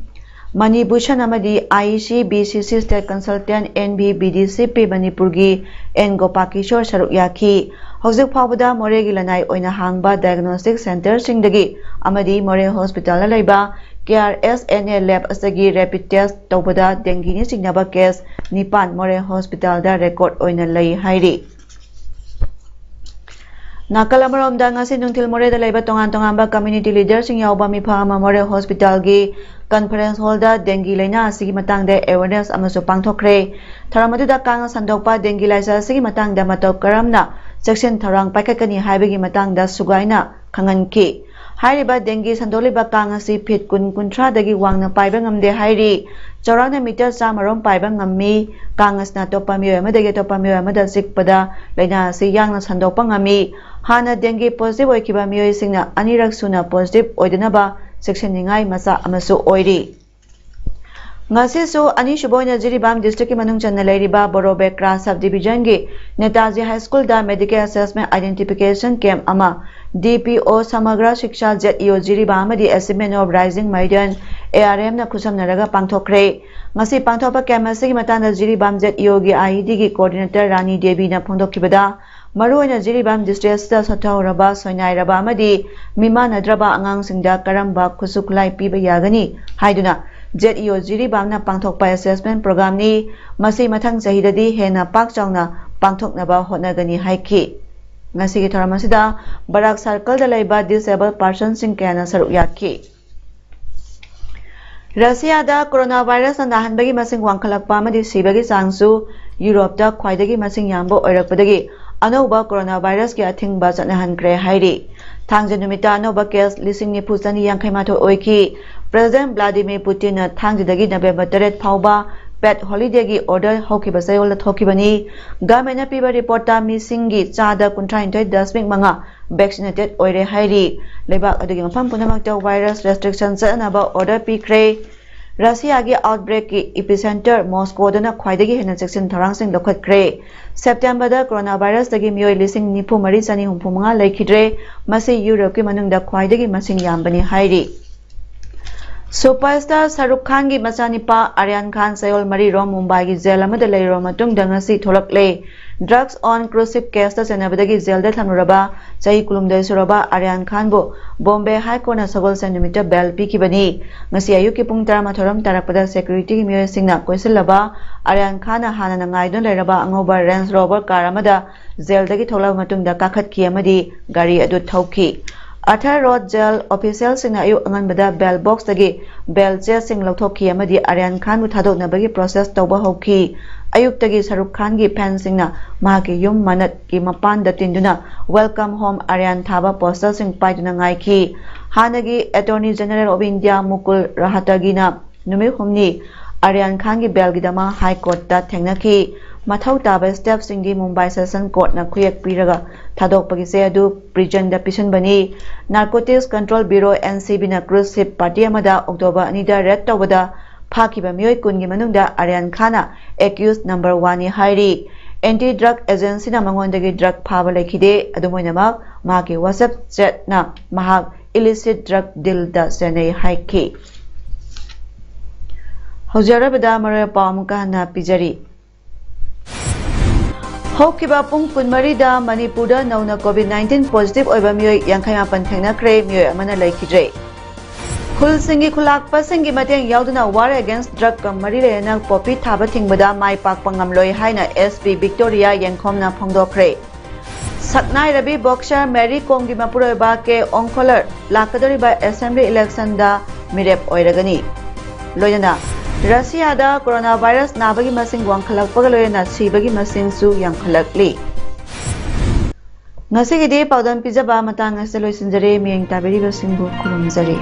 ꯃꯅꯤꯚꯨꯁꯟ ꯑꯃꯗꯤ I E C B C C State Consultant, N V B D C P ꯃꯅꯤꯄꯨꯔꯒꯤ N ꯒꯣꯄꯥꯀꯤꯁꯣꯔ ꯁꯔꯨꯛ ꯌꯥꯈꯤ꯫ ꯍꯧꯖꯤꯛ ꯐꯥꯎꯕꯗ ꯃꯣꯔꯦꯒꯤ ꯂꯅꯥꯏ ꯑꯣꯏꯅ ꯍꯥꯡꯕ diagnostic centreꯁꯤꯡꯗꯒꯤ ꯑꯃꯗꯤ ꯃꯣꯔꯦ hospitalꯗ ꯂꯩꯕ K R S N A lab ꯑꯁꯤꯒꯤ rapid test ꯇꯧꯕꯗ dengueꯅ ꯆꯤꯡꯅꯕ case ꯅꯤꯄꯥꯟ ꯃꯣꯔꯦ hospitalꯗ record ꯑꯣꯏꯅ ꯂꯩ ꯍꯥꯏꯔꯤ꯫ ꯅꯥꯀꯜ ꯑꯃꯔꯣꯝꯗ, ꯉꯁꯤ ꯅꯨꯡꯊꯤꯜ ꯃꯣꯔꯦꯗ ꯂꯩꯕ ꯇꯣꯉꯥꯟ ꯇꯣꯉꯥꯟꯕ community leaderꯁꯤꯡ ꯌꯥꯎꯕ ꯃꯤꯐꯝ ꯑꯃ ꯃꯣꯔꯦ hospitalꯒꯤ conference hallꯗ dengue ꯂꯥꯏꯅꯥ ꯑꯁꯤꯒꯤ ꯃꯇꯥꯡꯗ awareness ꯑꯃꯁꯨ ꯄꯥꯡꯊꯣꯛꯈ꯭ꯔꯦ꯫ ꯊꯧꯔꯝ ꯑꯗꯨꯗ ꯀꯥꯡꯅ ꯁꯟꯗꯣꯛꯄ dengue ꯂꯥꯏꯆꯠ ꯑꯁꯤꯒꯤ ꯃꯇꯥꯡꯗ ꯃꯇꯧ ꯀꯔꯝꯅ ꯆꯦꯛꯁꯤꯟ ꯊꯧꯔꯥꯡ ꯄꯥꯏꯈꯠꯀꯅꯤ ꯍꯥꯏꯕꯒꯤ ꯃꯇꯥꯡꯗ ꯁꯨꯒꯥꯏꯅ ꯈꯪꯍꯟꯈꯤ꯫ ꯍꯥꯏꯔꯤꯕ dengue ꯁꯟꯗꯣꯛꯂꯤꯕ ꯀꯥꯡ ꯑꯁꯤ feet ꯀꯨꯟ ꯀꯨꯟꯊ꯭ꯔꯥꯗꯒꯤ ꯋꯥꯡꯅ ꯄꯥꯏꯕ ꯉꯝꯗꯦ ꯍꯥꯏꯔꯤ꯫ ꯆꯥꯎꯔꯥꯛꯅ meter ꯆꯥꯝꯃ ꯔꯣꯝ ꯄꯥꯏꯕ ꯉꯝꯃꯤ꯫ ꯀꯥꯡ ꯑꯁꯤꯅ ꯑꯇꯣꯞꯄ ꯃꯤꯑꯣꯏ ꯑꯃꯗꯒꯤ ꯑꯇꯣꯞꯄ ꯃꯤꯑꯣꯏ ꯑꯃꯗ ꯆꯤꯛꯄꯗ ꯂꯥꯏꯅꯥ ꯑꯁꯤ ꯌꯥꯡꯅ ꯁꯟꯗꯣꯛꯄ ꯉꯝꯃꯤ꯫ ꯍꯥꯟꯅ dengue positive ꯑꯣꯏꯈꯤꯕ ꯃꯤꯑꯣꯏꯁꯤꯡꯅ ꯑꯅꯤꯔꯛ ꯁꯨꯅ positive ꯑꯣꯏꯗꯅꯕ ꯆꯦꯛꯁꯤꯟꯅꯤꯡꯉꯥꯏ ꯃꯆꯥꯛ ꯑꯃꯁꯨ ꯑꯣꯏꯔꯤ꯫ ꯉꯁꯤꯁꯨ ꯑꯅꯤꯁꯨꯕ ꯑꯣꯏꯅ ꯖꯤꯔꯤꯕꯥꯝ districtꯀꯤ ꯃꯅꯨꯡ ꯆꯟꯅ ꯂꯩꯔꯤꯕ ꯕꯣꯔꯣꯕꯦꯀ꯭ꯔꯥ sub divisionꯒꯤ Netaji high schoolꯗ medical assessment identification camp ꯑꯃ D P O Samagra Shiksha, Z E O Jiribam ꯑꯃꯗꯤ Achievement of Rising Maiden, A R Mꯅ ꯈꯨꯠꯁꯝꯅꯔꯒ ꯄꯥꯡꯊꯣꯛꯈ꯭ꯔꯦ꯫ ꯉꯁꯤ ꯄꯥꯡꯊꯣꯛꯄ camp ꯑꯁꯤꯒꯤ ꯃꯇꯥꯡꯗ Jiribam Z E Oꯒꯤ I E Dꯒꯤ coordinator ꯔꯥꯅꯤ ꯗꯦꯕꯤꯅ ꯐꯣꯡꯗꯣꯛꯈꯤꯕꯗ, ꯃꯔꯨꯑꯣꯏꯅ ꯖꯤꯔꯤꯕꯥꯝ district ꯑꯁꯤꯗ ꯁꯣꯊꯍꯧꯔꯕ, ꯁꯣꯏꯅꯥꯏꯔꯕ ꯑꯃꯗꯤ ꯃꯤꯃꯥꯟꯅꯗ꯭ꯔꯕ ꯑꯉꯥꯡꯁꯤꯡꯗ ꯀꯔꯝꯕ ꯈꯨꯠꯁꯨ ꯈꯨꯠꯂꯥꯏ ꯄꯤꯕ ꯌꯥꯒꯅꯤ ꯍꯥꯏꯗꯨꯅ Z E O ꯖꯤꯔꯤꯕꯥꯝꯅ ꯄꯥꯡꯊꯣꯛꯄ assessment programꯅꯤ꯫ ꯃꯁꯤ ꯃꯊꯪ ꯆꯍꯤꯗꯗꯤ ꯍꯦꯟꯅ ꯄꯥꯛ ꯆꯥꯎꯅ ꯄꯥꯡꯊꯣꯛꯅꯕ ꯍꯣꯠꯅꯒꯅꯤ ꯍꯥꯏꯈꯤ꯫ ꯉꯁꯤꯒꯤ ꯊꯧꯔꯝ ꯑꯁꯤꯗ ꯕꯔꯥꯛ circleꯗ ꯂꯩꯕ disabled personꯁꯤꯡ ꯀꯌꯥꯅ ꯁꯔꯨꯛ ꯌꯥꯈꯤ꯫ ꯔꯁꯤꯌꯥꯗ coronavirusꯅ ꯅꯥꯍꯟꯕꯒꯤ ꯃꯁꯤꯡ ꯋꯥꯡꯈꯠꯂꯛꯄ ꯑꯃꯗꯤ ꯁꯤꯕꯒꯤ ꯆꯥꯡꯁꯨ ꯌꯨꯔꯣꯞꯇ ꯈ꯭ꯋꯥꯏꯗꯒꯤ ꯃꯁꯤꯡ ꯌꯥꯝꯕ ꯑꯣꯏꯔꯛꯄꯗꯒꯤ ꯑꯅꯧꯕ coronavirusꯀꯤ ꯑꯊꯤꯡꯕ ꯆꯠꯅꯍꯟꯈ꯭ꯔꯦ ꯍꯥꯏꯔꯤ꯫ ꯊꯥꯡꯖ ꯅꯨꯃꯤꯠꯇ ꯑꯅꯧꯕ case ꯂꯤꯁꯤꯡ ꯅꯤꯐꯨ ꯆꯅꯤ ꯌꯥꯡꯈꯩ ꯃꯥꯊꯣꯏ ꯑꯣꯏꯈꯤ꯫ President Vladimir Putinꯅ ꯊꯥꯡꯖꯗꯒꯤ November ꯇꯔꯦꯠ ꯐꯥꯎꯕ paid holidayꯒꯤ order ꯍꯧꯈꯤꯕ ꯆꯌꯣꯜꯗ ꯊꯣꯛꯈꯤꯕꯅꯤ꯫ Governmentꯅ ꯄꯤꯕ reportꯇ ꯃꯤꯁꯤꯡꯒꯤ ꯆꯥꯗ ꯀꯨꯟꯊ꯭ꯔꯥ ꯅꯤꯊꯣꯏ ꯗꯁꯃꯤꯛ ꯃꯉꯥ vaccinated ꯑꯣꯏꯔꯦ ꯍꯥꯏꯔꯤ꯫ ꯂꯩꯕꯥꯛ ꯑꯗꯨꯒꯤ ꯃꯐꯝ ꯄꯨꯝꯅꯃꯛꯇ virus restriction ꯆꯠꯅꯅꯕ order ꯄꯤꯈ꯭ꯔꯦ꯫ ꯔꯁꯤꯌꯥꯒꯤ ꯑꯥꯎꯠꯕ꯭ꯔꯦꯛꯀꯤ ꯏꯄꯤꯁꯦꯟꯇꯔ ꯃꯣꯁꯀꯣꯗꯅ ꯈ꯭ꯋꯥꯏꯗꯒꯤ ꯍꯦꯟꯅ ꯆꯦꯛꯁꯤꯟ ꯊꯧꯔꯥꯡꯁꯤꯡ ꯂꯧꯈꯠꯈ꯭ꯔꯦ꯫ ꯁꯦꯞꯇꯦꯝꯕꯔꯗ ꯀꯣꯔꯣꯅꯥ ꯚꯥꯏꯔꯁꯇꯒꯤ ꯃꯤꯑꯣꯏ ꯂꯤꯁꯤꯡ ꯅꯤꯐꯨ ꯃꯔꯤ ꯆꯅꯤ ꯍꯨꯝꯐꯨ ꯃꯉꯥ ꯂꯩꯈꯤꯗ꯭ꯔꯦ꯫ ꯃꯁꯤ ꯌꯨꯔꯣꯞꯀꯤ ꯃꯅꯨꯡꯗ ꯈ꯭ꯋꯥꯏꯗꯒꯤ ꯃꯁꯤꯡ ꯌꯥꯝꯕꯅꯤ ꯍꯥꯏꯔꯤ꯫ ꯁꯨꯄꯔꯁ꯭ꯇꯥꯔ ꯁꯥꯔꯨꯈ ꯈꯥꯟꯒꯤ ꯃꯆꯥꯅꯤꯄꯥ ꯑꯥꯔꯌꯥꯟ ꯈꯥꯟ ꯆꯌꯣꯜ ꯃꯔꯤ ꯔꯣꯝ ꯃꯨꯝꯕꯥꯏꯒꯤ ꯖꯦꯜ ꯑꯃꯗ ꯂꯩꯔꯨꯔꯕ ꯃꯇꯨꯡꯗ ꯉꯁꯤ ꯊꯣꯛꯂꯛꯂꯦ꯫ ꯗ꯭ꯔꯒꯁ ꯑꯣꯟ ꯀ꯭ꯔꯨꯁꯤꯞ ꯀꯦꯁꯇ ꯆꯩꯅꯕꯗꯒꯤ ꯖꯦꯜꯗ ꯊꯝꯂꯨꯔꯕ ꯆꯍꯤ ꯀꯨꯟꯍꯨꯝꯗꯣꯏ ꯁꯨꯔꯕ ꯑꯥꯔꯌꯥꯟ ꯈꯥꯟꯕꯨ ꯕꯣꯝꯕꯦ ꯍꯥꯏ ꯀꯣꯔꯠꯅ ꯁꯒꯣꯜꯁꯦꯟ ꯅꯨꯃꯤꯠꯇ ꯕꯦꯜ ꯄꯤꯈꯤꯕꯅꯤ꯫ ꯉꯁꯤ ꯑꯌꯨꯛꯀꯤ ꯄꯨꯡ ꯇꯔꯥꯃꯥꯊꯣꯏ ꯔꯣꯝ ꯇꯥꯔꯛꯄꯗ ꯁꯦꯀ꯭ꯌꯨꯔꯤꯇꯤꯒꯤ ꯃꯤꯑꯣꯏꯁꯤꯡꯅ ꯀꯣꯏꯁꯤꯜꯂꯕ ꯑꯥꯔꯌꯥꯟ ꯈꯥꯟꯅ ꯍꯥꯟꯅꯅ ꯉꯥꯏꯗꯨꯅ ꯂꯩꯔꯕ ꯑꯉꯧꯕ ꯔꯦꯟꯖ ꯔꯣꯚꯔ ꯀꯥꯔ ꯑꯃꯗ ꯖꯦꯜꯗꯒꯤ ꯊꯣꯛꯂꯛꯂꯕ ꯃꯇꯨꯡꯗ ꯀꯥꯈꯠꯈꯤ ꯑꯃꯗꯤ ꯒꯥꯔꯤ ꯑꯗꯨ ꯊꯧꯈꯤ꯫ ꯑꯊꯔ ꯔꯣꯗ ꯖꯦꯜ ꯑꯣꯐꯤꯁꯤꯌꯦꯜꯁꯤꯡꯅ ꯑꯌꯨꯛ ꯑꯉꯟꯕꯗ ꯕꯦꯜ ꯕꯣꯛꯁꯇꯒꯤ ꯕꯦꯜ ꯆꯦꯁꯁꯤꯡ ꯂꯧꯊꯣꯛꯈꯤ ꯑꯃꯗꯤ ꯑꯥꯔꯌꯥꯟ ꯈꯥꯟꯕꯨ ꯊꯥꯗꯣꯛꯅꯕꯒꯤ ꯄ꯭ꯔꯣꯁꯦꯁ ꯇꯧꯕ ꯍꯧꯈꯤ꯫ ꯑꯌꯨꯛꯇꯒꯤ ꯁꯥꯔꯨꯈ ꯈꯥꯟꯒꯤ ꯐꯦꯟꯁꯤꯡꯅ ꯃꯍꯥꯛꯀꯤ ꯌꯨꯝ ꯃꯅꯠꯀꯤ ꯃꯄꯥꯟꯗ ꯇꯤꯟꯗꯨꯅ "Welcome Home Aryan" ꯊꯥꯕ ꯄꯣꯁꯇꯔꯁꯤꯡ ꯄꯥꯏꯗꯨꯅ ꯉꯥꯏꯈꯤ꯫ ꯍꯥꯟꯅꯒꯤ ꯑꯦꯇꯣꯔꯅꯤ ꯖꯦꯅꯔꯦꯜ ꯑꯣꯐ ꯏꯟꯗꯤꯌꯥ ꯃꯨꯀꯨꯜ ꯔꯍꯇꯒꯤꯅ ꯅꯨꯃꯤꯠ ꯍꯨꯝꯅꯤ ꯑꯥꯔꯌꯥꯟ ꯈꯥꯟꯒꯤ ꯕꯦꯜꯒꯤꯗꯃꯛ ꯍꯥꯏ ꯀꯣꯔꯠꯇ ꯊꯦꯡꯅꯈꯤ꯫ ꯃꯊꯧ ꯇꯥꯕ ꯁ꯭ꯇꯦꯞꯁꯤꯡꯗꯤ ꯃꯨꯝꯕꯥꯏ ꯁꯦꯁꯟ ꯀꯣꯔꯠꯅ ꯈꯨꯌꯦꯛ ꯄꯤꯔꯒ ꯊꯥꯗꯣꯛꯄꯒꯤ ꯆꯦ ꯑꯗꯨ ꯄ꯭ꯔꯤꯖꯟꯗ ꯄꯤꯁꯤꯟꯕꯅꯤ꯫ Narcotics control bureau, N C ꯕꯤꯅ ꯀ꯭ꯔꯨꯖ ꯁꯤꯞ ꯄꯥꯔꯇꯤ ꯑꯃꯗ ꯑꯣꯛꯇꯣꯕꯔ ꯑꯅꯤꯗ ꯔꯦꯗ ꯇꯧꯕꯗ ꯐꯥꯈꯤꯕ ꯃꯤꯑꯣꯏ ꯀꯨꯟꯒꯤ ꯃꯅꯨꯡꯗ ꯑꯥꯔꯌꯥꯟ ꯈꯥꯟꯅ ꯑꯦꯀ꯭ꯌꯨꯁ ꯅꯝꯕꯔ ꯋꯥꯟꯅꯤ ꯍꯥꯏꯔꯤ꯫ ꯑꯦꯟꯇꯤ ꯗ꯭ꯔꯒ ꯑꯦꯖꯦꯟꯁꯤꯅ ꯃꯉꯣꯟꯗꯒꯤ ꯗ꯭ꯔꯒ ꯐꯥꯕ ꯂꯩꯈꯤꯗꯦ꯫ ꯑꯗꯨꯝ ꯑꯣꯏꯅꯃꯛ, ꯃꯍꯥꯛꯀꯤ WhatsApp ꯆꯦꯠꯅ ꯃꯍꯥꯛ ꯏꯂꯤꯁꯤꯠ ꯗ꯭ꯔꯒ ꯗꯤꯜꯗ ꯆꯦꯟꯅꯩ ꯍꯥꯏꯈꯤ꯫ ꯍꯧꯖꯤꯛ ꯑꯔꯣꯏꯕꯗ ꯃꯔꯨꯑꯣꯏꯕ ꯄꯥꯎ ꯑꯃꯨꯛꯀ ꯍꯟꯅ ꯄꯤꯖꯔꯤ꯫ ꯍꯧꯈꯤꯕ ꯄꯨꯡ ꯀꯨꯟꯃꯔꯤꯗ ꯃꯅꯤꯄꯨꯔꯗ ꯅꯧꯅ ꯀꯣꯚꯤꯗ ꯅꯥꯏꯟꯇꯤꯟ ꯄꯣꯖꯤꯇꯤꯚ ꯑꯣꯏꯕ ꯃꯤꯑꯣꯏ ꯌꯥꯡꯈꯩ ꯃꯥꯄꯟ ꯊꯦꯡꯅꯈ꯭ꯔꯦ, ꯃꯤꯑꯣꯏ ꯑꯃꯅ ꯂꯩꯈꯤꯗ꯭ꯔꯦ꯫ ꯈꯨꯜꯁꯤꯡꯒꯤ ꯈꯨꯂꯥꯛꯄꯁꯤꯡꯒꯤ ꯃꯇꯦꯡ ꯌꯥꯎꯗꯨꯅ ꯋꯥꯔ ꯑꯦꯒꯦꯟꯁ ꯗ꯭ꯔꯒꯀ ꯃꯔꯤ ꯂꯩꯅꯅ ꯄꯣꯄꯤ ꯊꯥꯕ ꯊꯤꯡꯕꯗ ꯃꯥꯏ ꯄꯥꯛꯄ ꯉꯝꯂꯣꯏ ꯍꯥꯏꯅ ꯑꯦꯁ ꯄꯤ ꯚꯤꯛꯇꯣꯔꯤꯌꯥ ꯌꯦꯡꯈꯣꯝꯅ ꯐꯣꯡꯗꯣꯛꯈ꯭ꯔꯦ꯫ ꯁꯛꯅꯥꯏꯔꯕꯤ ꯕꯣꯛꯁꯔ ꯃꯦꯔꯤ ꯀꯣꯝꯒꯤ ꯃꯄꯨꯔꯣꯏꯕ ꯀꯦ ꯑꯣꯡꯈꯣꯂꯔ ꯂꯥꯛꯀꯗꯧꯔꯤꯕ ꯑꯦꯁꯦꯝꯕ꯭ꯂꯤ ꯏꯂꯦꯛꯁꯟꯗ ꯃꯤꯔꯦꯞ ꯑꯣꯏꯔꯒꯅꯤ꯫ ꯂꯣꯏꯅꯅ ꯔꯁꯤꯌꯥꯗ ꯀꯣꯔꯣꯅꯥ ꯚꯥꯏꯔꯁ ꯅꯥꯕꯒꯤ ꯃꯁꯤꯡ ꯋꯥꯡꯈꯠꯂꯛꯄꯒ ꯂꯣꯏꯅꯅ ꯁꯤꯕꯒꯤ ꯃꯁꯤꯡꯁꯨ ꯌꯥꯝꯈꯠꯂꯛꯂꯤ꯫ ꯉꯁꯤꯒꯤꯗꯤ ꯄꯥꯎꯗꯝ ꯄꯤꯖꯕ ꯃꯇꯥꯡ ꯑꯁꯤꯗ ꯂꯣꯏꯁꯤꯟꯖꯔꯦ꯫ ꯃꯤꯠꯌꯦꯡ ꯇꯥꯕꯤꯔꯤꯕꯁꯤꯡꯕꯨ ꯈꯨꯔꯨꯝꯖꯔꯤ꯫